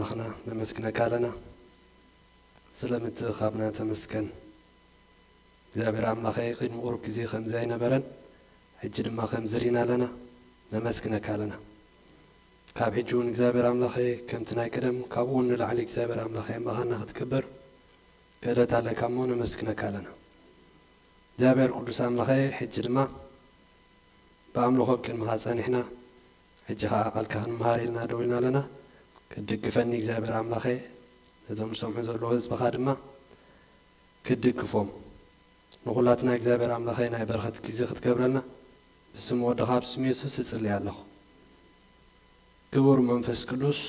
ኣምላኽና ነመስግነካ ኣለና። ስለ ምትእኻብና ተመስገን። እግዚኣብሔር ኣምላኸይ፣ ቅድሚ ቁሩብ ግዜ ከምዚ ኣይነበረን፣ ሕጂ ድማ ከምዚ ርኢና ኣለና። ነመስግነካ ኣለና። ካብ ሕጂ እውን እግዚኣብሔር ኣምላኸይ፣ ከምቲ ናይ ቀደም፣ ካብኡ እውን ንላዕሊ እግዚኣብሔር ኣምላኸይ፣ ኣምባኻና ክትክብር ክእለት ኣለካ እሞ ነመስግነካ ኣለና። እግዚኣብሔር ቅዱስ ኣምላኸይ፣ ሕጂ ድማ ብኣምልኾ ኣብ ቅድሚኻ ጸኒሕና፣ ሕጂ ኸኣ ቃልካ ክንመሃር ኢልና ደው ኢልና ኣለና። ክትድግፈኒ እግዚኣብሔር ኣምላኸይ፣ ነዞም ዝሰምዑ ዘለዉ ህዝብኻ ድማ ክትድግፎም፣ ንኹላትና እግዚኣብሔር ኣምላኸይ ናይ በረኸት ግዜ ክትገብረልና ብስም ወድኻ ብስም የሱስ እጽሊ ኣለኹ። ክቡር መንፈስ ቅዱስ፣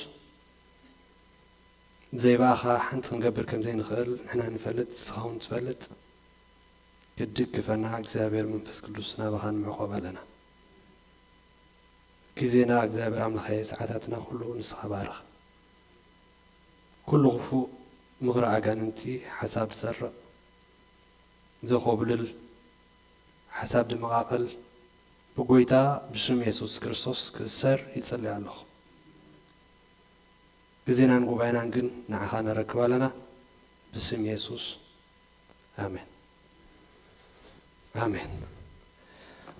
ብዘይ ብኣኻ ሓንቲ ክንገብር ከም ዘይንኽእል ንሕና ንፈልጥ፣ ንስኻ እውን ትፈልጥ። ክትድግፈና እግዚኣብሔር መንፈስ ቅዱስ ናባኻ ንምዕቆብ ኣለና። ግዜና እግዚኣብሔር ኣምላኸይ፣ ሰዓታትና ኩሉ ንስኻ ባርኽ። ኩሉ ክፉእ ምኽሪ ኣጋንንቲ፣ ሓሳብ ዝሰርቕ፣ ዘኾብልል፣ ሓሳብ ድመቓቕል፣ ብጎይታ ብሽም የሱስ ክርስቶስ ክእሰር ይጽሊ ኣለኹ። ግዜናን ጉባኤናን ግን ንዓኻ ነረክብ ኣለና፣ ብስም የሱስ። ኣሜን። ኣሜን።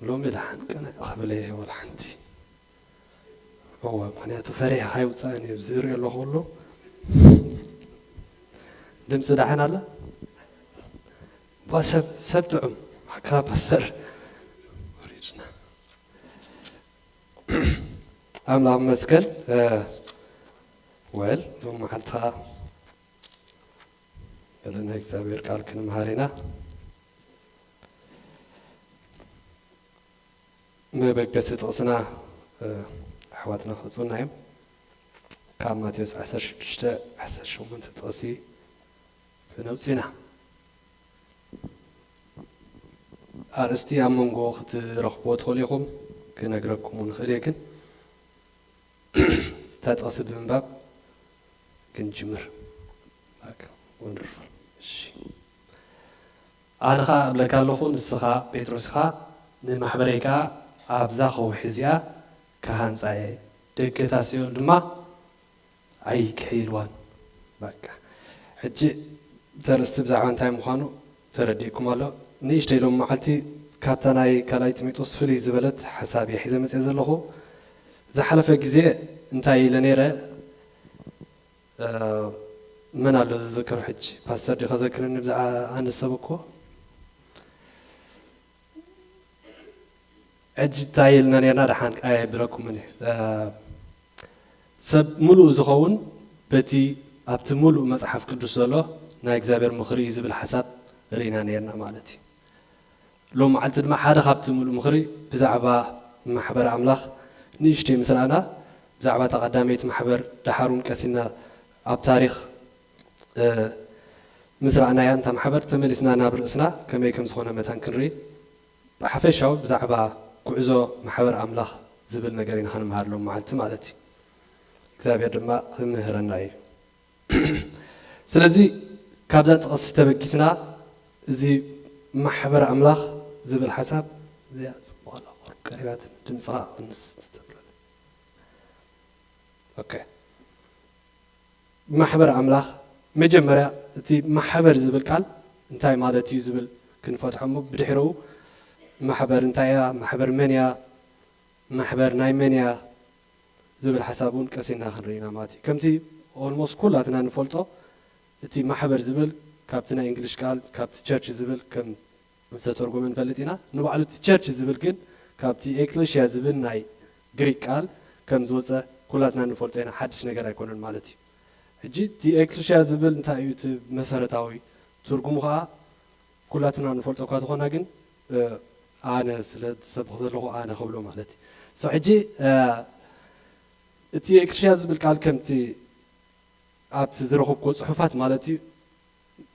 ሎሚ ደሓን ቅንዕ ክብል እየ፣ ወላ ሓንቲ። እወ፣ ምኽንያቱ ፈሪሕኻ ኣይውጻእን እየ፣ ኣብዚ ዝሪኦ ኣለኹ ኩሉ። ድምፂ ደሓን ኣላ? ቧ ሰብ፣ ሰብ ጥዑም፣ ሓካ ፓስተር። ወሪድና። ኣምላኽ ይመስገን። እ፣ ወል፣ ሎም መዓልቲ ኸዓ ገለ ናይ እግዚኣብሔር ቃል ክንመሃር ኢና። መበገሲ ጥቕስና፣ እ፣ ኣሕዋትና ክህጹና እዮም። ካብ ማቴዎስ ዓሰርተ ሽዱሽተ ዓሰርተ ሸሞንተ ጥቕሲ ክነውጽእ ኢና። ኣርእስቲ ኣብ መንጎ ክትረኽብዎ ትኽእሉ ኢኹም፣ ክነግረኩም እውን እኽእል እየ፣ ግን እታ ጥቕሲ ብምንባብ ክንጅምር። በቃ፣ ወንደርፉል። እሺ። ኣነ ኸኣ እብለካ ኣለኹ፣ ንስኻ ጴጥሮስ ኢኻ፣ ንማሕበረይ ከኣ ኣብዛ ኸውሒ እዚኣ ክሃንጻ እየ፣ ደገታት ሲኦል ድማ ኣይክሕይልዋን። በቃ። ሕጂ እቲ ኣርእስቲ ብዛዕባ እንታይ ምዃኑ ተረዲእኩም ኣሎ። ንእሽተይ ሎም መዓልቲ ካብታ ናይ ካልኣይ ጢሞቴዎስ ፍልይ ዝበለት ሓሳብ እየ ሒዘ መፅየ ዘለኹ። ዝሓለፈ ግዜ እንታይ ኢለ ነይረ? እ፣ መን ኣሎ ዝዝክሮ ሕጂ? ፓስተር ዲኻ ዘክረኒ ብዛዕባ ኣነ ሰብ እኮ። ሕጂ እንታይ ኢልና ነርና? ደሓን ኣየብለኩምን እየ። እ፣ ሰብ ምሉእ ዝኸውን በቲ ኣብቲ ምሉእ መጽሓፍ ቅዱስ ዘሎ ናይ እግዚኣብሔር ምኽሪ እዩ ዝብል ሓሳብ ርኢና ነርና ማለት እዩ። ሎም መዓልቲ ድማ ሓደ ካብቲ ምሉእ ምኽሪ ብዛዕባ ማሕበር ኣምላኽ ንእሽተይ ምስ ረኣና፣ ብዛዕባ እታ ቀዳመይቲ ማሕበር፣ ደሓር እውን ቀሲና ኣብ ታሪኽ፣ እ፣ ምስ ረኣናያ፣ እንታ ማሕበር ተመሊስና ናብ ርእስና ከመይ ከም ዝኾነ መታን ክንርኢ፣ ብሓፈሻዊ ብዛዕባ ጉዕዞ ማሕበር ኣምላኽ ዝብል ነገር ኢና ክንምሃር ሎም መዓልቲ ማለት እዩ። እግዚኣብሔር ድማ ክምህረና እዩ። ስለዚ ካብዛ ጥቕሲ ተበጊስና፣ እዚ ማሕበር ኣምላኽ ዝብል ሓሳብ፣ እዚኣ ጽቡቕ ኣላ፣ ቁሩብ ቀሪባትን ድምፅኻ ቅንስ ተብለሉ። ኦኬ። ማሕበር ኣምላኽ፣ መጀመርያ እቲ ማሕበር ዝብል ቃል እንታይ ማለት እዩ ዝብል ክንፈትሖ እሞ፣ ብድሕሪኡ ማሕበር እንታይ እያ፣ ማሕበር መን እያ፣ ማሕበር ናይ መን እያ ዝብል ሓሳብ እውን ቀሲና ክንርኢ ኢና ማለት እዩ። ከምቲ ኦልሞስት ኩላትና ንፈልጦ፣ እቲ ማሕበር ዝብል ካብቲ ናይ እንግሊሽ ቃል፣ ካብቲ ቸርች ዝብል ከም ዝተተርጎመ ንፈልጥ ኢና። ንባዕሉ እቲ ቸርች ዝብል ግን ካብቲ ኤክሌሽያ ዝብል ናይ ግሪክ ቃል ከም ዝወፀ ኩላትና ንፈልጦ ኢና። ሓድሽ ነገር ኣይኮነን ማለት እዩ። ሕጂ እቲ ኤክሌሽያ ዝብል እንታይ እዩ? እቲ መሰረታዊ ትርጉሙ ከዓ ኩላትና ንፈልጦ እኳ ተኾና፣ ግን፣ እ፣ ኣነ ስለ ዝሰብኽ ዘለኹ ኣነ ክብሎ ማለት እዩ። So ሕጂ፣ እ፣ እቲ ኤክሌሽያ ዝብል ቃል ከምቲ ኣብቲ ዝረኸብኩዎ ጽሑፋት ማለት እዩ፣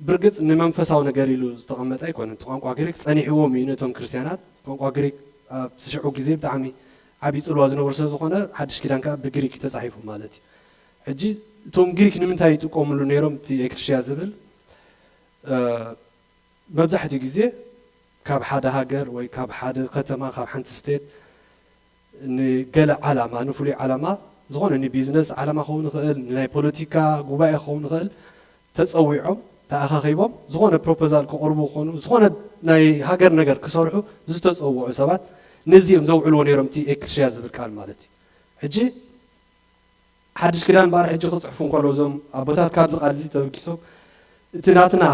ብርግጽ ንመንፈሳዊ ነገር ኢሉ ዝተቐመጠ ኣይኮነን። እቲ ቋንቋ ግሪክ ጸኒሕዎም እዩ ነቶም ክርስትያናት። ቋንቋ ግሪክ ኣብቲ ሽዑ ግዜ ብጣዕሚ ዓብዪ ጽልዋ ዝነበሩ ስለ ዝኾነ፣ ሓድሽ ኪዳን ከኣ ብግሪክ እዩ ተጻሒፉ ማለት እዩ። ሕጂ እቶም ግሪክ ንምንታይ ይጥቀምሉ ነይሮም እቲ ኤክሌሽያ ዝብል? እ፣ መብዛሕትኡ ግዜ ካብ ሓደ ሃገር ወይ ካብ ሓደ ከተማ፣ ካብ ሓንቲ ስቴት ንገለ ዓላማ፣ ንፍሉይ ዓላማ ዝኾነ ንቢዝነስ ዓላማ ክኸውን ይኽእል፣ ንናይ ፖለቲካ ጉባኤ ክኸውን ይኽእል፣ ተጸዊዖም ተኣኻኺቦም ዝኾነ ፕሮፖዛል ክቕርቡ ክኾኑ፣ ዝኾነ ናይ ሃገር ነገር ክሰርሑ ዝተጸውዑ ሰባት ነዚኦም ዘውዕልዎ ነይሮም፣ እቲ ኤክልሽያ ዝብል ቃል ማለት እዩ። ሕጂ ሓድሽ ኪዳን ባር ሕጂ ክጽሕፉ እንከሎ እዞም ኣቦታት ካብዚ ቃል እዚ ተበጊሶም እቲ ናትና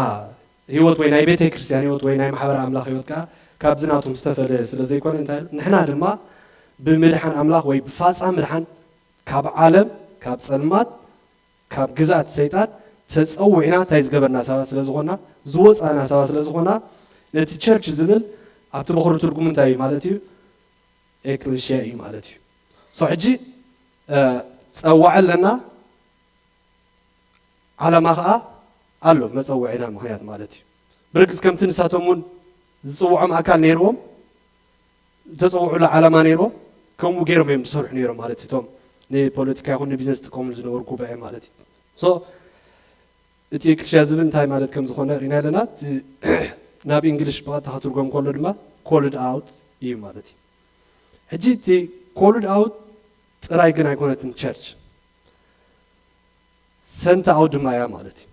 ህይወት ወይ ናይ ቤተ ክርስቲያን ህይወት ወይ ናይ ማሕበር ኣምላኽ ህይወት ከኣ ካብዚ ናቶም ዝተፈለ ስለ ዘይኮነ እንታይ ንሕና ድማ ብምድሓን ኣምላኽ ወይ ብፋጻ ምድሓን ካብ ዓለም ካብ ጸልማት ካብ ግዛት ሰይጣን ተጸዊዕና እንታይ ዝገበርና ሰባት ስለ ዝኾና ዝወጻና ሰባት ስለ ዝኾና ነቲ ቸርች ዝብል ኣብቲ በኹሪ ትርጉሙ እንታይ እዩ ማለት እዩ? ኤክልሽያ እዩ ማለት እዩ። ሶ ሕጂ ጸዋዒ ኣለና ዓላማ ኸዓ ኣሎ መጸውዒና ምኽንያት ማለት እዩ። ብርግጽ ከምቲ ንሳቶም እውን ዝጽውዖም ኣካል ነይርዎም ዝተጸውዑሉ ዓላማ ነይርዎም ከምኡ ገይሮም እዮም ዝሰርሑ ነይሮም ማለት እዩ። እቶም ንፖለቲካ ይኹን ንቢዝነስ ዝጥቀሙሉ ዝነበሩ ጉባኤ ማለት እዩ። ሶ እቲ ኤክልሽያ ዝብል እንታይ ማለት ከም ዝኾነ ርኢና ኣለና። ናብ እንግሊሽ ብቐጥታ ክትርጎም ከሎ ድማ ኮልድ ኣውት እዩ ማለት እዩ። ሕጂ እቲ ኮልድ ኣውት ጥራይ ግን ኣይኮነትን ቸርች ሰንት ኣውት ድማ እያ ማለት እዩ።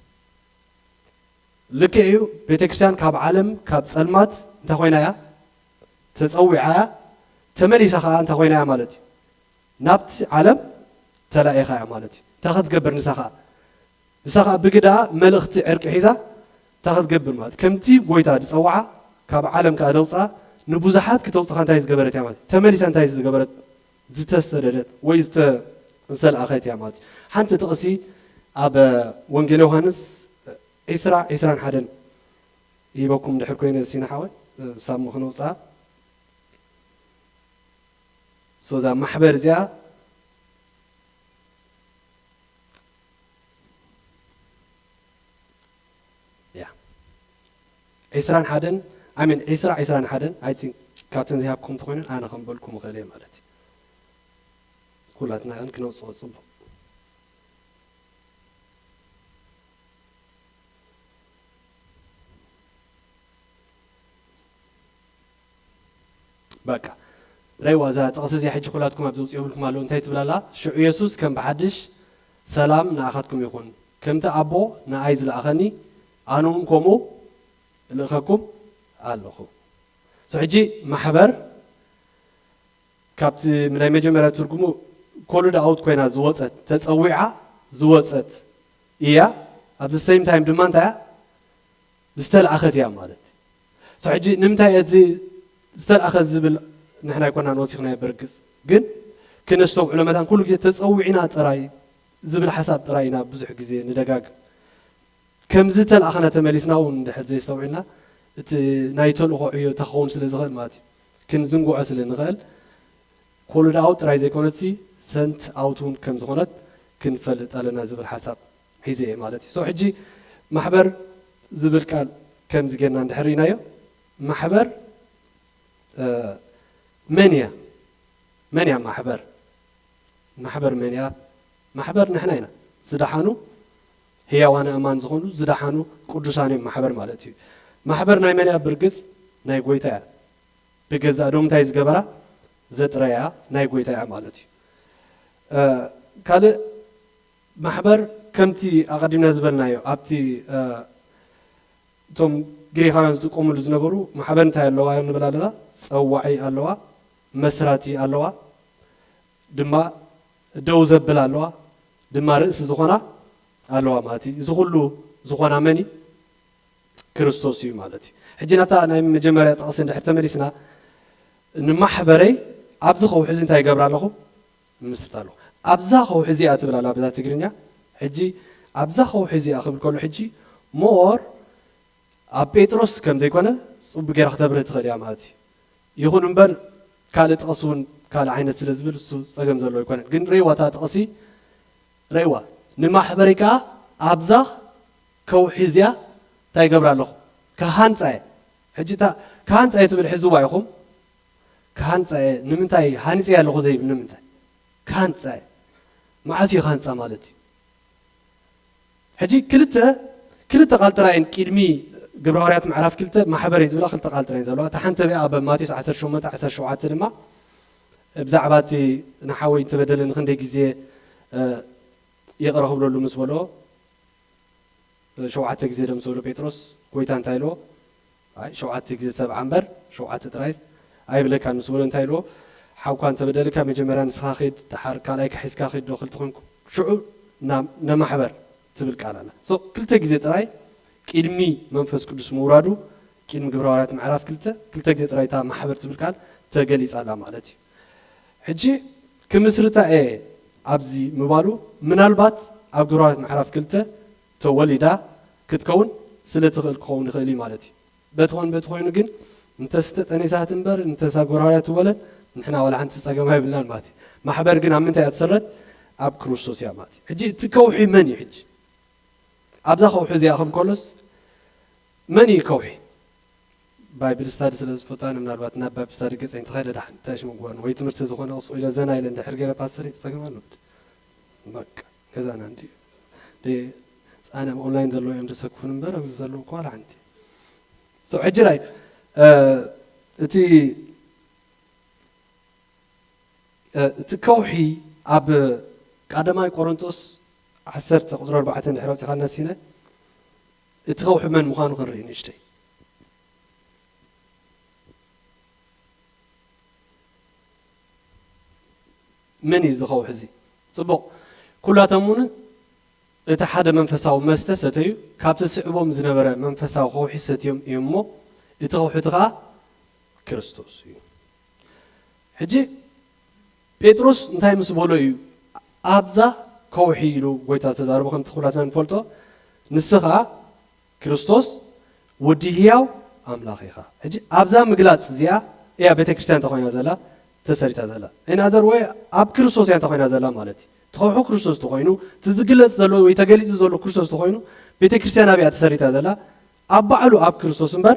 ልክዕ እዩ። ቤተክርስትያን ካብ ዓለም ካብ ጸልማት እንታይ ኮይና እያ ተጸዊዓ እያ። ተመሊሳ ከዓ እንታይ ኮይና እያ ማለት እዩ ናብቲ ዓለም ተላኢኻ እያ ማለት እዩ። እንታይ ክትገብር ንሳ ከዓ ንሳ ከዓ ብግዳ መልእኽቲ ዕርቂ ሒዛ እንታይ ክትገብር ማለት ከምቲ ጎይታ ዝጸውዓ ካብ ዓለም ከዓ ደውፃ ንብዙሓት ክተውፅኻ እንታይ ዝገበረት እያ ማለት ተመሊሳ እንታይ ዝገበረት ዝተሰደደት ወይ ዝተሰልኣኸት እያ ማለት ሓንቲ ጥቕሲ ኣብ ወንጌል ዮሃንስ ዒስራ ዒስራን ሓደን ይበኩም ድሕር ኮይነ ሲና ሓወ ሳሙ ክንውፃ ሶዛ ማሕበር እዚኣ ያ ዒስራን ሓደን ኣሚን ዒስራ ዒስራን ሓደን ኣይ ቲንክ ካብተን ዘይሃብኩም ተኮይነን ኣነ ከም በልኩም እኽእል እየ ማለት እዩ ኩላትና ግን ክነውፅኦ ፅቡቅ በቃ ረይዋ እዛ ጥቕሲ እዚኣ ሕጂ ኩላትኩም ኣብ ዘውፅኦ ይብልኩም ኣለዉ እንታይ ትብል ኣላ ሽዑ የሱስ ከም ብሓድሽ ሰላም ንኣኻትኩም ይኹን ከምቲ ኣቦ ንኣይ ዝለኣኸኒ ኣነ እውን ከምኡ እልእኸኩም ኣለኹ ሶ ሕጂ ማሕበር ካብቲ ናይ መጀመርያ ትርጉሙ ኮሉድ ኣውት ኮይና ዝወፀት ተፀዊዓ ዝወፀት እያ ኣብዚ ሰይም ታይም ድማ እንታይ እያ ዝተለኣኸት እያ ማለት ሶ ሕጂ ንምንታይ እቲ ዝተለኣኸ ዝብል ንሕና ኣይኮናን ወሲኽናዮ በርግፅ ግን ክነስተውዕሎ መታን ኩሉ ግዜ ተፀዊዕና ጥራይ ዝብል ሓሳብ ጥራይ ኢና ብዙሕ ግዜ ንደጋግም ከምዚ ተለኣኸና ተመሊስና እውን እንድሕር ዘየስተውዒልና እቲ ናይ ተልእኾ ዕዮ ተኸውን ስለ ዝኽእል ማለት እዩ ክንዝንግዖ ስለ ንኽእል ኮሉድ ኣውት ጥራይ ዘይኮነትሲ ሰንት ኣውት እውን ከም ዝኾነት ክንፈልጥ ኣለና ዝብል ሓሳብ ሒዘ እየ ማለት እዩ ሕጂ ማሕበር ዝብል ቃል ከምዚ ጌርና እንድሕር ኢናዮ ማሕበር መን እያ መን እያ ማሕበር ማሕበር መን እያ ማሕበር ንሕና ኢና ዝደሓኑ ህያዋን ኣማን ዝኾኑ ዝደሓኑ ቅዱሳን እዮም ማሕበር ማለት እዩ ማሕበር ናይ መን እያ ብርግፅ ናይ ጎይታ እያ ብገዛእ ደሙ እንታይ ዝገበራ ዘጥረያ ናይ ጎይታ እያ ማለት እዩ ካልእ ማሕበር ከምቲ ኣቐዲምና ዝበልናዮ ኣብቲ እቶም ግሪኻውያን ዝጥቀሙሉ ዝነበሩ ማሕበር እንታይ ኣለዋ ንብል ኣለና ፀዋዒ ኣለዋ መስራቲ ኣለዋ ድማ ደው ዘብል ኣለዋ ድማ ርእሲ ዝኾና ኣለዋ ማለት እዩ እዚ ኩሉ ዝኾና መን ክርስቶስ እዩ ማለት እዩ ሕጂ ናብታ ናይ መጀመርያ ጥቕሲ እንድሕር ተመሊስና ንማሕበረይ ኣብዚ ከውሒ እዚ እንታይ ይገብር ኣለኹ ምስብት ኣለኹ ኣብዛ ከውሒ እዚኣ ትብል ኣላ ብዛ ትግርኛ ሕጂ ኣብዛ ከውሒ እዚኣ ክብል ከሎ ሕጂ ሞር ኣብ ጴጥሮስ ከም ዘይኮነ ጽቡቅ ገይራ ክተብርህ ትኽእል እያ ማለት እዩ ይኹን እምበር ካልእ ጥቕሲ እውን ካልእ ዓይነት ስለ ዝብል እሱ ጸገም ዘለዎ ኣይኮነን ግን ረይዋታ ጥቕሲ ረይዋ ንማሕበረይ ከዓ ኣብዛ ከውሒ እዚኣ እንታይ ይገብር ኣለኹ ክሃንፃ እየ ሕጂ ክሃንፃ እየ ትብል ሕዝዋ ኢኹም ክሃንፃ እየ ንምንታይ ሃንፀ ኣለኹ ዘይብል ንምንታይ ክሃንፃ እየ መዓስ እዩ ክሃንፃ ማለት እዩ ሕጂ ክልተ ክልተ ቃል ጥራይን ቅድሚ ግብረ ሃዋርያት ምዕራፍ ክልተ ማሕበር እዩ ዝብላ ክልተ ቃል ጥራይን ዘለዋ እታ ሓንቲ ቢኣ ኣብ ማቴዎስ ዓሰርተ ሸሞንተ ዓሰርተ ሸውዓተ ድማ ብዛዕባ እቲ ንሓወይ ዝተበደለ ንክንደይ ግዜ ይቕረ ክብለሉ ምስ በሎ፣ ሸውዓተ ግዜ ዶ ምስ በሎ ጴጥሮስ፣ ጎይታ እንታይ ኢልዎ? ኣይ፣ ሸውዓተ ግዜ ሰብዓ እምበር ሸውዓተ ጥራይስ ኣይብለካን ምስ በሎ እንታይ ኢልዎ? ሓውካ እንተበደልካ መጀመርያ ንስኻ ኺድ፣ ደሓር ካልኣይካ ሒዝካ ኺድ ዶ ክልተ ኮንኩም ሽዑ ናብ ነማሕበር ትብል ቃል ኣላ። So ክልተ ግዜ ጥራይ ቅድሚ መንፈስ ቅዱስ ምውራዱ፣ ቅድሚ ግብረ ሃዋርያት ምዕራፍ ክልተ፣ ክልተ ግዜ ጥራይ እታ ማሕበር ትብል ቃል ተገሊጻ ኣላ ማለት እዩ። ሕጂ ክምስርታ እየ ኣብዚ ምባሉ፣ ምናልባት ኣብ ግብረ ሃዋርያት ምዕራፍ ክልተ ተወሊዳ ክትከውን ስለ ትኽእል ክኸውን ይኽእል እዩ ማለት እዩ። በቲ ኾን በቲ ኮይኑ ግን እንተስተ ጠኒሳት እምበር እንተሳ ግብረ ሃዋርያት ትወለድ ንሕና ዋላ ሓንቲ ጸገም ኣይብልናን ማለት እዩ። ማሕበር ግን ኣብ ምንታይ እያ ትሰረት? ኣብ ክርስቶስ እያ ማለት እዩ። ሕጂ እቲ ከውሒ መን እዩ? ሕጂ ኣብዛ ከውሒ እዚኣ ከም ከሎስ መን እዩ ከውሒ? ባይብል ስታዲ ስለ ዝፈቱ ኣነ ምናልባት ናብ ባይብል ስታዲ ገጸይ እንተኸይደ ዳሕን እንታይ ሽሙ ግበርኒ ወይ ትምህርቲ ዝኾነ ቁስ ኢለ ዘና ኢለ እንድሕር ገይረ ፓስተር ጸገም ኣለዎ። በቃ ገዛና እንዲ ኣነ ኦንላይን ዘለዉ እዮም ደሰክፉን እምበር ኣብዚ ዘለዉ እኮ ዋላ ሓንቲ። So ሕጂ ራይ እቲ እቲ ከውሒ ኣብ ቀዳማይ ቆሮንቶስ ዓሰርተ ቁጽሪ ኣርባዕተ እንድሕር ኣውጺኻልና ሲነ እቲ ከውሒ መን ምዃኑ ክንርኢ ንእሽተይ። መን እዩ እዚ ከውሒ እዚ? ጽቡቕ። ኩላቶም እውን እቲ ሓደ መንፈሳዊ መስተ ሰተዩ፣ ካብቲ ስዕቦም ዝነበረ መንፈሳዊ ከውሒ ሰትዮም እዮም እሞ፣ እቲ ከውሒ እቲ ኸኣ ክርስቶስ እዩ። ሕጂ ጴጥሮስ እንታይ ምስ በሎ እዩ ኣብዛ ከውሒ ኢሉ ጎይታ ዝተዛረቦ? ከምቲ ኩላትና ንፈልጦ፣ ንስኻ ክርስቶስ ወዲ ህያው ኣምላኽ ኢኻ። ሕጂ ኣብዛ ምግላጽ እዚኣ እያ ቤተ ክርስቲያን እንተ ኮይና ዘላ ተሰሪታ ዘላ። In other way ኣብ ክርስቶስ እያ እንተ ኮይና ዘላ ማለት እዩ። እቲ ከውሒ ክርስቶስ ተኾይኑ፣ እቲ ዝግለጽ ዘሎ ወይ ተገሊጹ ዘሎ ክርስቶስ ተኾይኑ፣ ቤተ ክርስቲያን ኣብያ ተሰሪታ ዘላ ኣብ ባዕሉ ኣብ ክርስቶስ እምበር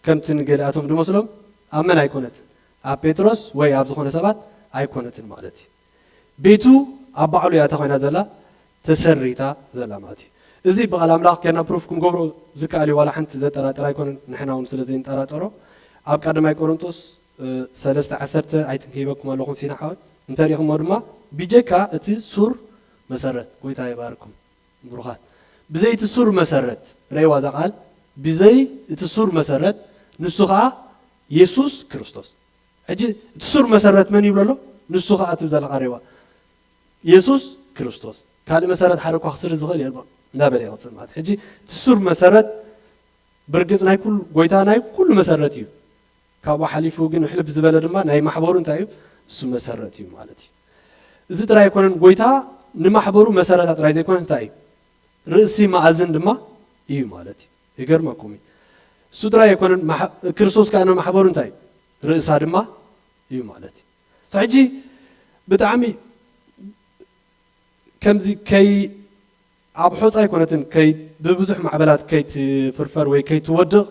ከምቲ ንገሊኣቶም ዝመስሎም ኣብ መን ኣይኮነትን? ኣብ ጴጥሮስ ወይ ኣብ ዝኾነ ሰባት ኣይኮነትን ማለት እዩ። ቤቱ ኣብ ባዕሉ እያ እታ ኮይና ዘላ ተሰሪታ ዘላ ማለት እዩ። እዚ ብቓል ኣምላኽ ጌርና ፕሩፍ ክንገብሮ ዝከኣል እዩ። ዋላ ሓንቲ ዘጠራጥር ኣይኮነን። ንሕና እውን ስለ ዘይንጠራጠሮ ኣብ ቀዳማይ ቆሮንቶስ ሰለስተ ዓሰርተ ኣይትንከይበኩም ኣለኹም ሲና ሓወት እንተሪእኹሞ ድማ ብጀካ እቲ ሱር መሰረት ጎይታ ይባርኩም። ብሩኻት ብዘይ እቲ ሱር መሰረት ረይዋ እዛ ቃል ብዘይ እቲ ሱር መሰረት ንሱ ኸዓ የሱስ ክርስቶስ። ሕጂ እቲ ሱር መሰረት መን ይብሎ ኣሎ? ንሱ ኸዓ ትብል ዘላ ቃል ረይዋ የሱስ ክርስቶስ። ካልእ መሰረት ሓደ እኳ ክስሪ ዝኽእል የልቦን እንዳበለ ይቕጽል ማለት እዩ። ሕጂ እቲ ሱር መሰረት ብርግጽ ናይ ኩሉ ጎይታ ናይ ኩሉ መሰረት እዩ። ካብኡ ሓሊፉ ግን ሕልፍ ዝበለ ድማ ናይ ማሕበሩ እንታይ እዩ? እሱ መሰረት እዩ ማለት እዩ። እዚ ጥራይ ኣይኮነን፣ ጎይታ ንማሕበሩ መሰረታ ጥራይ ዘይኮነስ እንታይ እዩ? ርእሲ መኣዝን ድማ እዩ ማለት እዩ። ይገርመኩም እዩ። እሱ ጥራይ ኣይኮነን፣ ማሕ-፣ ክርስቶስ ከኣ ንማሕበሩ እንታይ እዩ? ርእሳ ድማ እዩ ማለት እዩ። ሕጂ ብጣዕሚ ከምዚ ከይ ኣብ ሖጻ ኣይኮነትን ከይ ብብዙሕ ማዕበላት ከይትፍርፈር ወይ ከይትወድቕ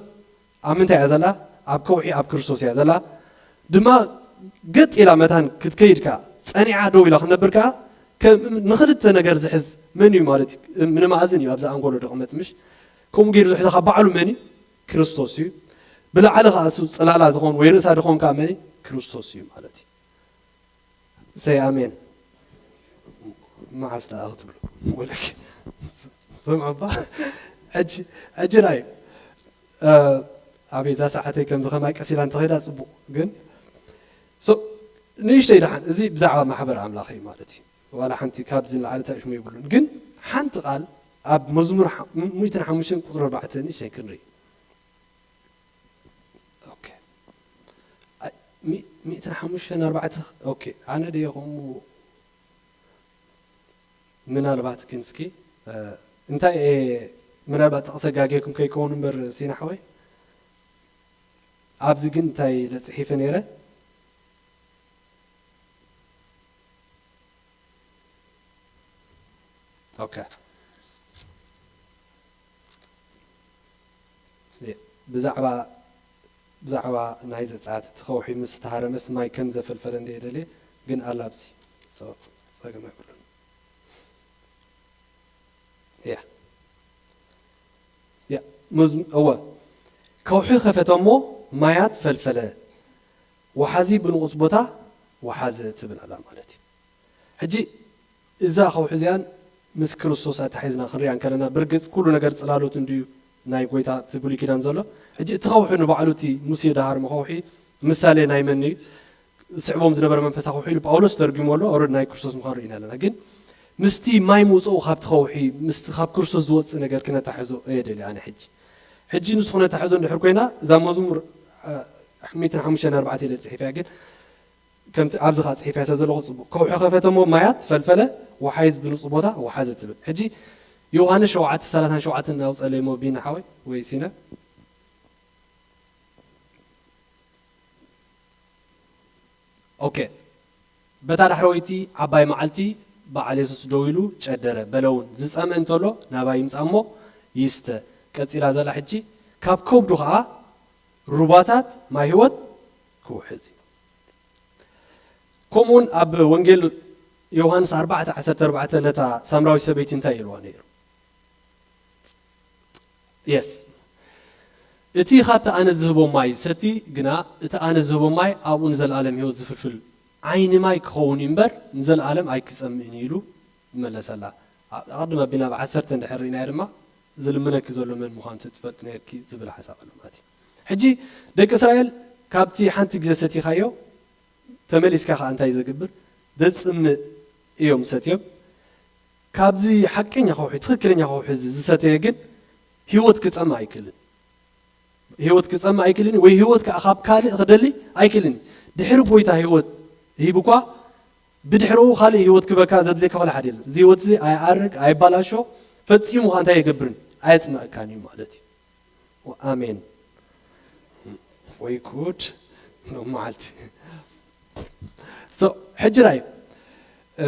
ኣብ ምንታይ እያ ዘላ? ኣብ ከውሒ ኣብ ክርስቶስ እያ ዘላ። ድማ ገጥ ኢላ መታን ክትከይድ ከኣ ጸኒዓ ደው ኢላ ክትነብር ከኣ ከም ንኽልተ ነገር ዝሕዝ መን እዩ ማለት እዩ? ምንማእዝን እዩ ኣብዛ ኣንጎሎ ደቕመጥ ምሽ ከምኡ ገይሩ ዝሕዛ ካብ ባዕሉ መን እዩ? ክርስቶስ እዩ። ብላዕሊ ከኣ እሱ ጽላላ ዝኾን ወይ ርእሳ ዝኾን ከኣ መን እዩ? ክርስቶስ እዩ ማለት እዩ። ሰይ ኣሜን። መዓስ ደኣ ክትብሉ ወለኪ ሰምዑ እባ። ሕጂ ሕጂ ራእዩ ኣበይ እዛ ሰዓተይ ከምዚ ከማይ ቀሲላ እንተኸይዳ ጽቡቕ ግን ንእሽተይ ደሓን እዚ ብዛዕባ ማሕበር ኣምላኽ እዩ ማለት እዩ። ዋላ ሓንቲ ካብዚ ንላዕሊ እንታይ ሽሙ የብሉን ግን ሓንቲ ቃል ኣብ መዝሙር ሚእትን ሓሙሽተን ቁፅሪ ኣርባዕተ ንእሽተይ ክንርኢ። ኦኬ። ኣይ፣ ሚ-፣ ሚእትን ሓሙሽተን ኣርባዕተ፣ ኦኬ። ኣነ ድየ ከምኡ ምናልባት ግን እስኪ፣ እ፣ እንታይ እየ ምናልባት ጥቕሲ ኣጋጌኩም ከይከውን እምበር ሲና ሓወይ፣ ኣብዚ ግን እንታይ ኢለ ጽሒፈ ነይረ? ኦኬ። ብዛዕባ፣ ብዛዕባ ናይ ዘጸኣት እቲ ከውሒ ምስ ተሃረመስ ማይ ከም ዘፈልፈለ እንደ የደልየ ግን ኣላብሲ። ሶ፣ ጸገም ኣይብሉን። ያ። ያ፣ መዝሙ-፣ እወ። ከውሒ ከፈተ እሞ ማያት ፈልፈለ። ወሓዚ ብንቑጽ ቦታ ወሓዘ ትብል ኣላ ማለት እዩ። ሕጂ እዛ ከውሒ እዚኣን ምስ ክርስቶስ ኣተሓሒዝና ክንሪኣ እንከለና፣ ብርግጽ ኩሉ ነገር ጽላሎት እንድዩ ናይ ጎይታ እቲ ብሉይ ኪዳን ዘሎ። ሕጂ እቲ ከውሒ ንባዕሉ እቲ ሙሴ ድሃርሞ ከውሒ ምሳሌ ናይ መን እዩ? ስዕቦም ዝነበረ መንፈሳዊ ከውሒ ኢሉ ጳውሎስ ተርጉሞ ኣሎ። ኦረድ ናይ ክርስቶስ ምዃኑ ርኢና ኣለና። ግን ምስቲ ማይ ምውፅኡ ካብቲ ከውሒ፣ ምስቲ ካብ ክርስቶስ ዝወፅእ ነገር ክነታሕዞ እየ ደልየ ኣነ ሕጂ። ሕጂ ንሱ ክነታሕዞ እንድሕር ኮይና፣ እዛ መዝሙር፣ አ፣ ሚእትን ሓሙሽተን ኣርባዕተ ኢለ ጽሒፈያ፣ ግን ከምቲ ኣብዚ ኸዓ ጽሒፈያ ስለ ዘለኹ ጽቡቕ። ከውሒ ኸፈተ እሞ ማያት ፈልፈለ፣ ወሓይዝ ብንጹህ ቦታ ወሓዘ ትብል። ሕጂ ዮሃንስ ሸውዓተ ሰላሳን ሸውዓተን ኣውጸለይ እሞ ቢና ሓወይ ወይ ሲነ። ኦኬ። በታ ዳሕረወይቲ ዓባይ መዓልቲ በዓል የሱስ ደው ኢሉ ጨደረ። በለ እውን፣ "ዝጸምእ እንተሎ ናባይ ይምጻእ እሞ ይስተ። ቀጺላ ዘላ ሕጂ፣ ካብ ከብዱ ኸኣ ሩባታት ማይ ህይወት ክውሕዝ እዩ።" ከምኡውን ኣብ ወንጌል ዮሃንስ ኣርባዕተ ዓሰርተ ኣርባዕተ ነታ ሳምራዊት ሰበይቲ እንታይ ኢልዋ ነይሩ? የስ። "እቲ ኻብቲ ኣነ ዝህቦ ማይ ዝሰቲ ግና፣ እቲ ኣነ ዝህቦ ማይ ኣብኡ ንዘለኣለም ህይወት ዝፍልፍል ዓይኒ ማይ ክኸውን እዩ እምበር፣ ንዘለኣለም ኣይክጸምእን እዩ" ኢሉ መለሰላ። ኣ-፣ ኣቐድም ኣቢልና ኣብ ዓሰርተ እንድሕር ርኢናዮ ድማ፣ "ዝልምነኪ ዘሎ መን ምዃኑ ትፈልጢ ነርኪ" ዝብል ሓሳብ ኣሎ ማለት እዩ። ሕጂ ደቂ እስራኤል ካብቲ ሓንቲ ግዜ ሰቲኻዮ፣ ተመሊስካ ኸዓ እንታይ ዘግብር? ዘጽምእ እዮም ሰትዮም። ካብዚ ሓቀኛ ከውሒ፣ ትኽክለኛ ከውሒ እዚ ዝሰተየ ግን ህይወት ክጸምእ ኣይክእልን። ህይወት ክጸምእ ኣይክእልን ወይ ህይወት ከኣ ካብ ካልእ ክደሊ ኣይክእልን። ድሕሪ ጎይታ ህይወት ሂቡ እኳ ብድሕረኡ ካልእ ህይወት ክበካ ዘድልየካ ዋላ ሓደ የለን። እዚ ህይወት እዚ ኣይኣርግ፣ ኣይባላሾ፣ ፈጺሙ ኸኣ እንታይ ኣይገብርን? ኣየጽምኣካን እዩ ማለት እዩ። ኣሜን። ወይ ጉድ! ሎም መዓልቲ። So፣ ሕጂ ራእዩ፣ እ፣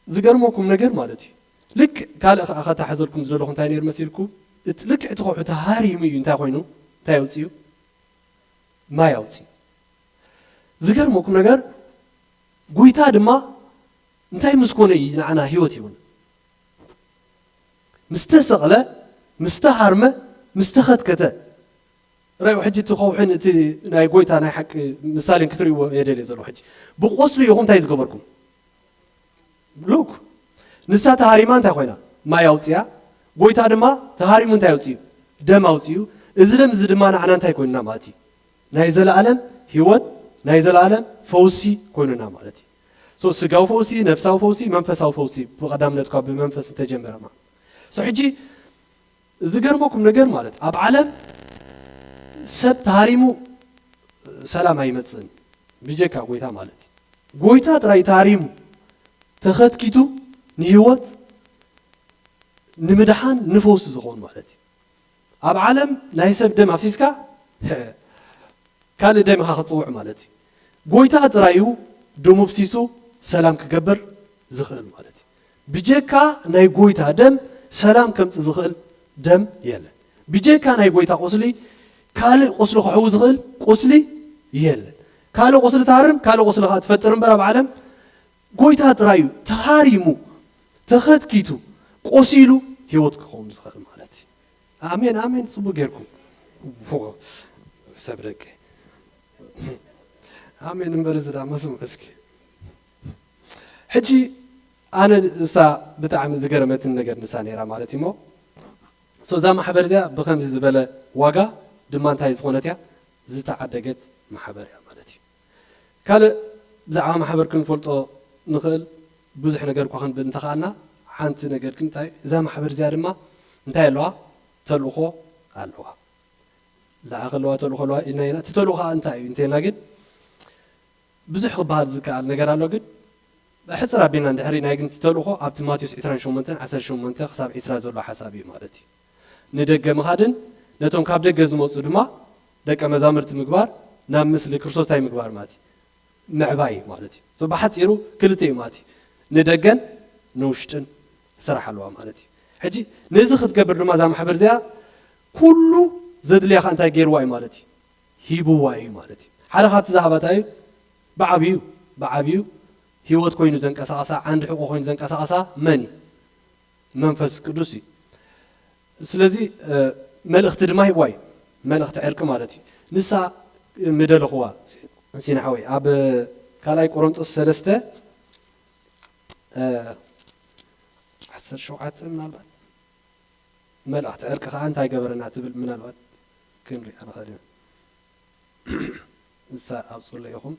ዝገርመኩም ነገር ማለት እዩ። ልክዕ ካልእ ኸዓ ኸተሓዘልኩም ዝደለኹ እንታይ ነይሩ መሲልኩም? እት-፣ ልክዕ እቲ ከውሒ ተሃሪሙ እዩ እንታይ ኮይኑ? እንታይ ኣውጺኡ? ማይ ኣውጺኡ። ዝገርመኩም ነገር፣ ጎይታ ድማ እንታይ ምስ ኮነ እዩ ንዓና ህይወት ሂቡና? ምስ ተሰቕለ፣ ምስ ተሃርመ፣ ምስ ተኸትከተ። ራእዩ ሕጂ እቲ ከውሕን እቲ ናይ ጎይታ ናይ ሓቂ ምሳሌን ክትርእይዎ እየ ደልየ ዘለኹ። ሕጂ ብቆስሉ ኢኹም እንታይ ዝገበርኩም? ሉክ፣ ንሳ ተሃሪማ እንታይ ኮይና? ማይ ኣውፅያ። ጎይታ ድማ ተሃሪሙ እንታይ ኣውፅዩ? ደም ኣውፅዩ። እዚ ደም እዚ ድማ ንዓና እንታይ ኮይኑና ማለት እዩ? ናይ ዘለኣለም ህይወት፣ ናይ ዘለኣለም ፈውሲ ኮይኑና ማለት እዩ። So፣ ስጋዊ ፈውሲ፣ ነፍሳዊ ፈውሲ፣ መንፈሳዊ ፈውሲ፣ ብቐዳምነት እኳ ብመንፈስ እንተጀመረ ማለት። So፣ ሕጂ ዝገርመኩም ነገር ማለት፣ ኣብ ዓለም ሰብ ተሃሪሙ ሰላም ኣይመጽእን፣ ብጀካ ጎይታ ማለት እዩ። ጎይታ ጥራይ ተሃሪሙ፣ ተኸትኪቱ፣ ንህይወት፣ ንምድሓን፣ ንፈውሲ ዝኾን ማለት እዩ። ኣብ ዓለም ናይ ሰብ ደም ኣፍሲስካ፣ ካልእ ደም ኢኻ ክትጽውዕ ማለት እዩ። ጎይታ ጥራይ እዩ ደሙ ኣፍሲሱ ሰላም ክገብር ዝኽእል ማለት እዩ። ብጀካ ናይ ጎይታ ደም ሰላም ከምጽእ ዝኽእል ደም የለን። ብጀካ ናይ ጎይታ ቁስሊ ካልእ ቁስሊ ክሕዊ ዝኽእል ቁስሊ የለን። ካልእ ቁስሊ ትሃርም፣ ካልእ ቁስሊ ኸኣ ትፈጥር እምበር ኣብ ዓለም ጎይታ ጥራይ እዩ ተሃሪሙ፣ ተኸትኪቱ፣ ቆሲሉ ህይወት ክኸውን ዝኽእል ማለት እዩ። ኣሜን፣ ኣሜን። ጽቡቅ ጌርኩም። ዎ፣ ሰብ ደቂ። ኣሜን እምበር እዚ ዳ መስምዑ እስኪ። ሕጂ ኣነ እሳ ብጣዕሚ ዝገረመትን ነገር ንሳ ነይራ ማለት እዩ እሞ። So እዛ ማሕበር እዚኣ ብኸምዚ ዝበለ ዋጋ ድማ እንታይ ዝኾነት እያ? ዝተዓደገት ማሕበር እያ ማለት እዩ። ካልእ ብዛዕባ ማሕበር ክንፈልጦ ንኽእል ብዙሕ ነገር እኳ ክንብል እንተኸኣልና፣ ሓንቲ ነገር ግን እንታይ፣ እዛ ማሕበር እዚኣ ድማ እንታይ ኣለዋ? ተልእኾ ኣለዋ። ለኣኽ ኣለዋ፣ ተልእኾ ኣለዋ ኢልና ኢና። እቲ ተልእኾ ከዓ እንታይ እዩ እንተኢልና ግን፣ ብዙሕ ክበሃል ዝከኣል ነገር ኣሎ፣ ግን ሕጽር ኣቢልና እንድሕር ርኢናዮ ግን፣ እቲ ተልእኾ ኣብቲ ማቴዎስ ዕስራን ሸሞንተን ዓሰርተ ሸሞንተ ክሳብ ዕስራ ዘሎ ሓሳብ እዩ ማለት እዩ። ንደገ ምኻድን ነቶም ካብ ደገ ዝመጹ ድማ ደቀ መዛሙርቲ ምግባር፣ ናብ ምስሊ ክርስቶስ እንታይ ምግባር ማለት እዩ? ምዕባይ ማለት እዩ። So ብሓጺሩ ክልተ እዩ ማለት እዩ። ንደገን ንውሽጥን ስራሕ ኣለዋ ማለት እዩ። ሕጂ ነዚ ክትገብር ድማ እዛ ማሕበር እዚኣ ኩሉ ዘድልያኻ እንታይ ገይርዋ እዩ ማለት እዩ? ሂብዋ እዩ ማለት እዩ። ሓደ ካብቲ ዝሃባታ እዩ ብዓብዩ፣ ብዓብዩ ህይወት ኮይኑ ዘንቀሳቐሳ፣ ዓንዲ ሕቖ ኮይኑ ዘንቀሳቐሳ መን እዩ? መንፈስ ቅዱስ እዩ። ስለዚ፣ እ፣ መልእኽቲ ድማ ሂብዋ እዩ። መልእኽቲ ዕርቂ ማለት እዩ። ንሳ ምደለኽዋ፣ ሲና ሓወይ፣ ኣብ ካልኣይ ቆሮንጦስ ሰለስተ፣ እ፣ ዓሰርተ ሸውዓተ ምናልባት፣ መልእኽቲ ዕርቂ ኸዓ እንታይ ገበረና ትብል ምናልባት ክንሪኣ ንኽእል ኢና። ንሳ ኣውፅኡለይ ኢኹም።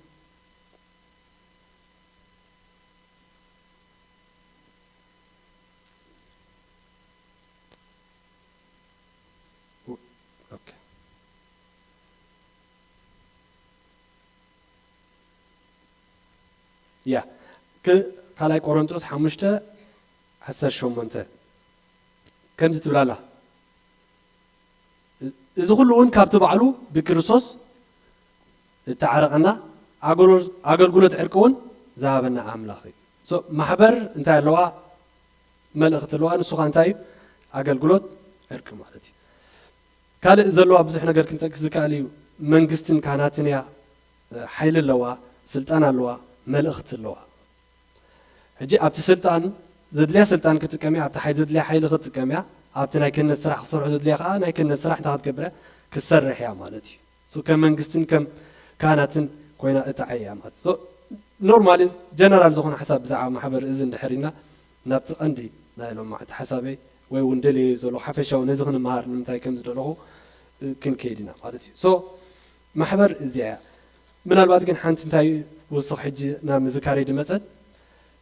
ኦኬ። ያ፣ ክ-፣ ካልኣይ ቆሮንቶስ ሓሙሽተ ዓሰርተ ሸሞንተ ከምዚ ትብል ኣላ። እዚ ኩሉ እውን ካብቲ ባዕሉ ብክርስቶስ እተዓረቐና፣ ኣገሎ-፣ ኣገልግሎት ዕርቂ እውን ዝሃበና ኣምላኽ እዩ። ሶ፣ ማሕበር እንታይ ኣለዋ? መልእኽቲ ኣለዋ። ንሱ ኸኣ እንታይ እዩ? ኣገልግሎት ዕርቂ ማለት እዩ። ካልእ ዘለዋ ብዙሕ ነገር ክንጠቅስ ዝከኣል እዩ። መንግስትን ካህናትን እያ። ሓይሊ ኣለዋ፣ ስልጣን ኣለዋ፣ መልእኽቲ ኣለዋ። ሕጂ ኣብቲ ስልጣን ዘድልያ ስልጣን ክትጥቀም እያ፣ ኣብቲ ሓይሊ ዘድልያ ሓይሊ ክትጥቀም እያ፣ ኣብቲ ናይ ክህነት ስራሕ ክሰርሑ ዘድልያ ከኣ ናይ ክህነት ስራሕ እንታይ ክትገብር እያ? ክትሰርሕ እያ ማለት እዩ። ሶ ከም መንግስትን ከም ካህናትን ኮይና እትዓይ እያ ማለት። ሶ ኖርማሊ ጀነራል ዝኾነ ሓሳብ ብዛዕባ ማሕበር እዚ እንድሕር ኢልና ናብቲ ቀንዲ ናይ ሎማዕቲ ሓሳበይ ወይ እውን ደልየ ዘሎ ሓፈሻዊ ነዚ ክንመሃር ንምንታይ ከም ዝደለኹ፣ እ፣ ክንከይድ ኢና ማለት እዩ። ሶ ማሕበር እዚኣ እያ። ምናልባት ግን ሓንቲ እንታይ ወስኽ ሕጂ ናብ ምዝካረይ ድመጸት፣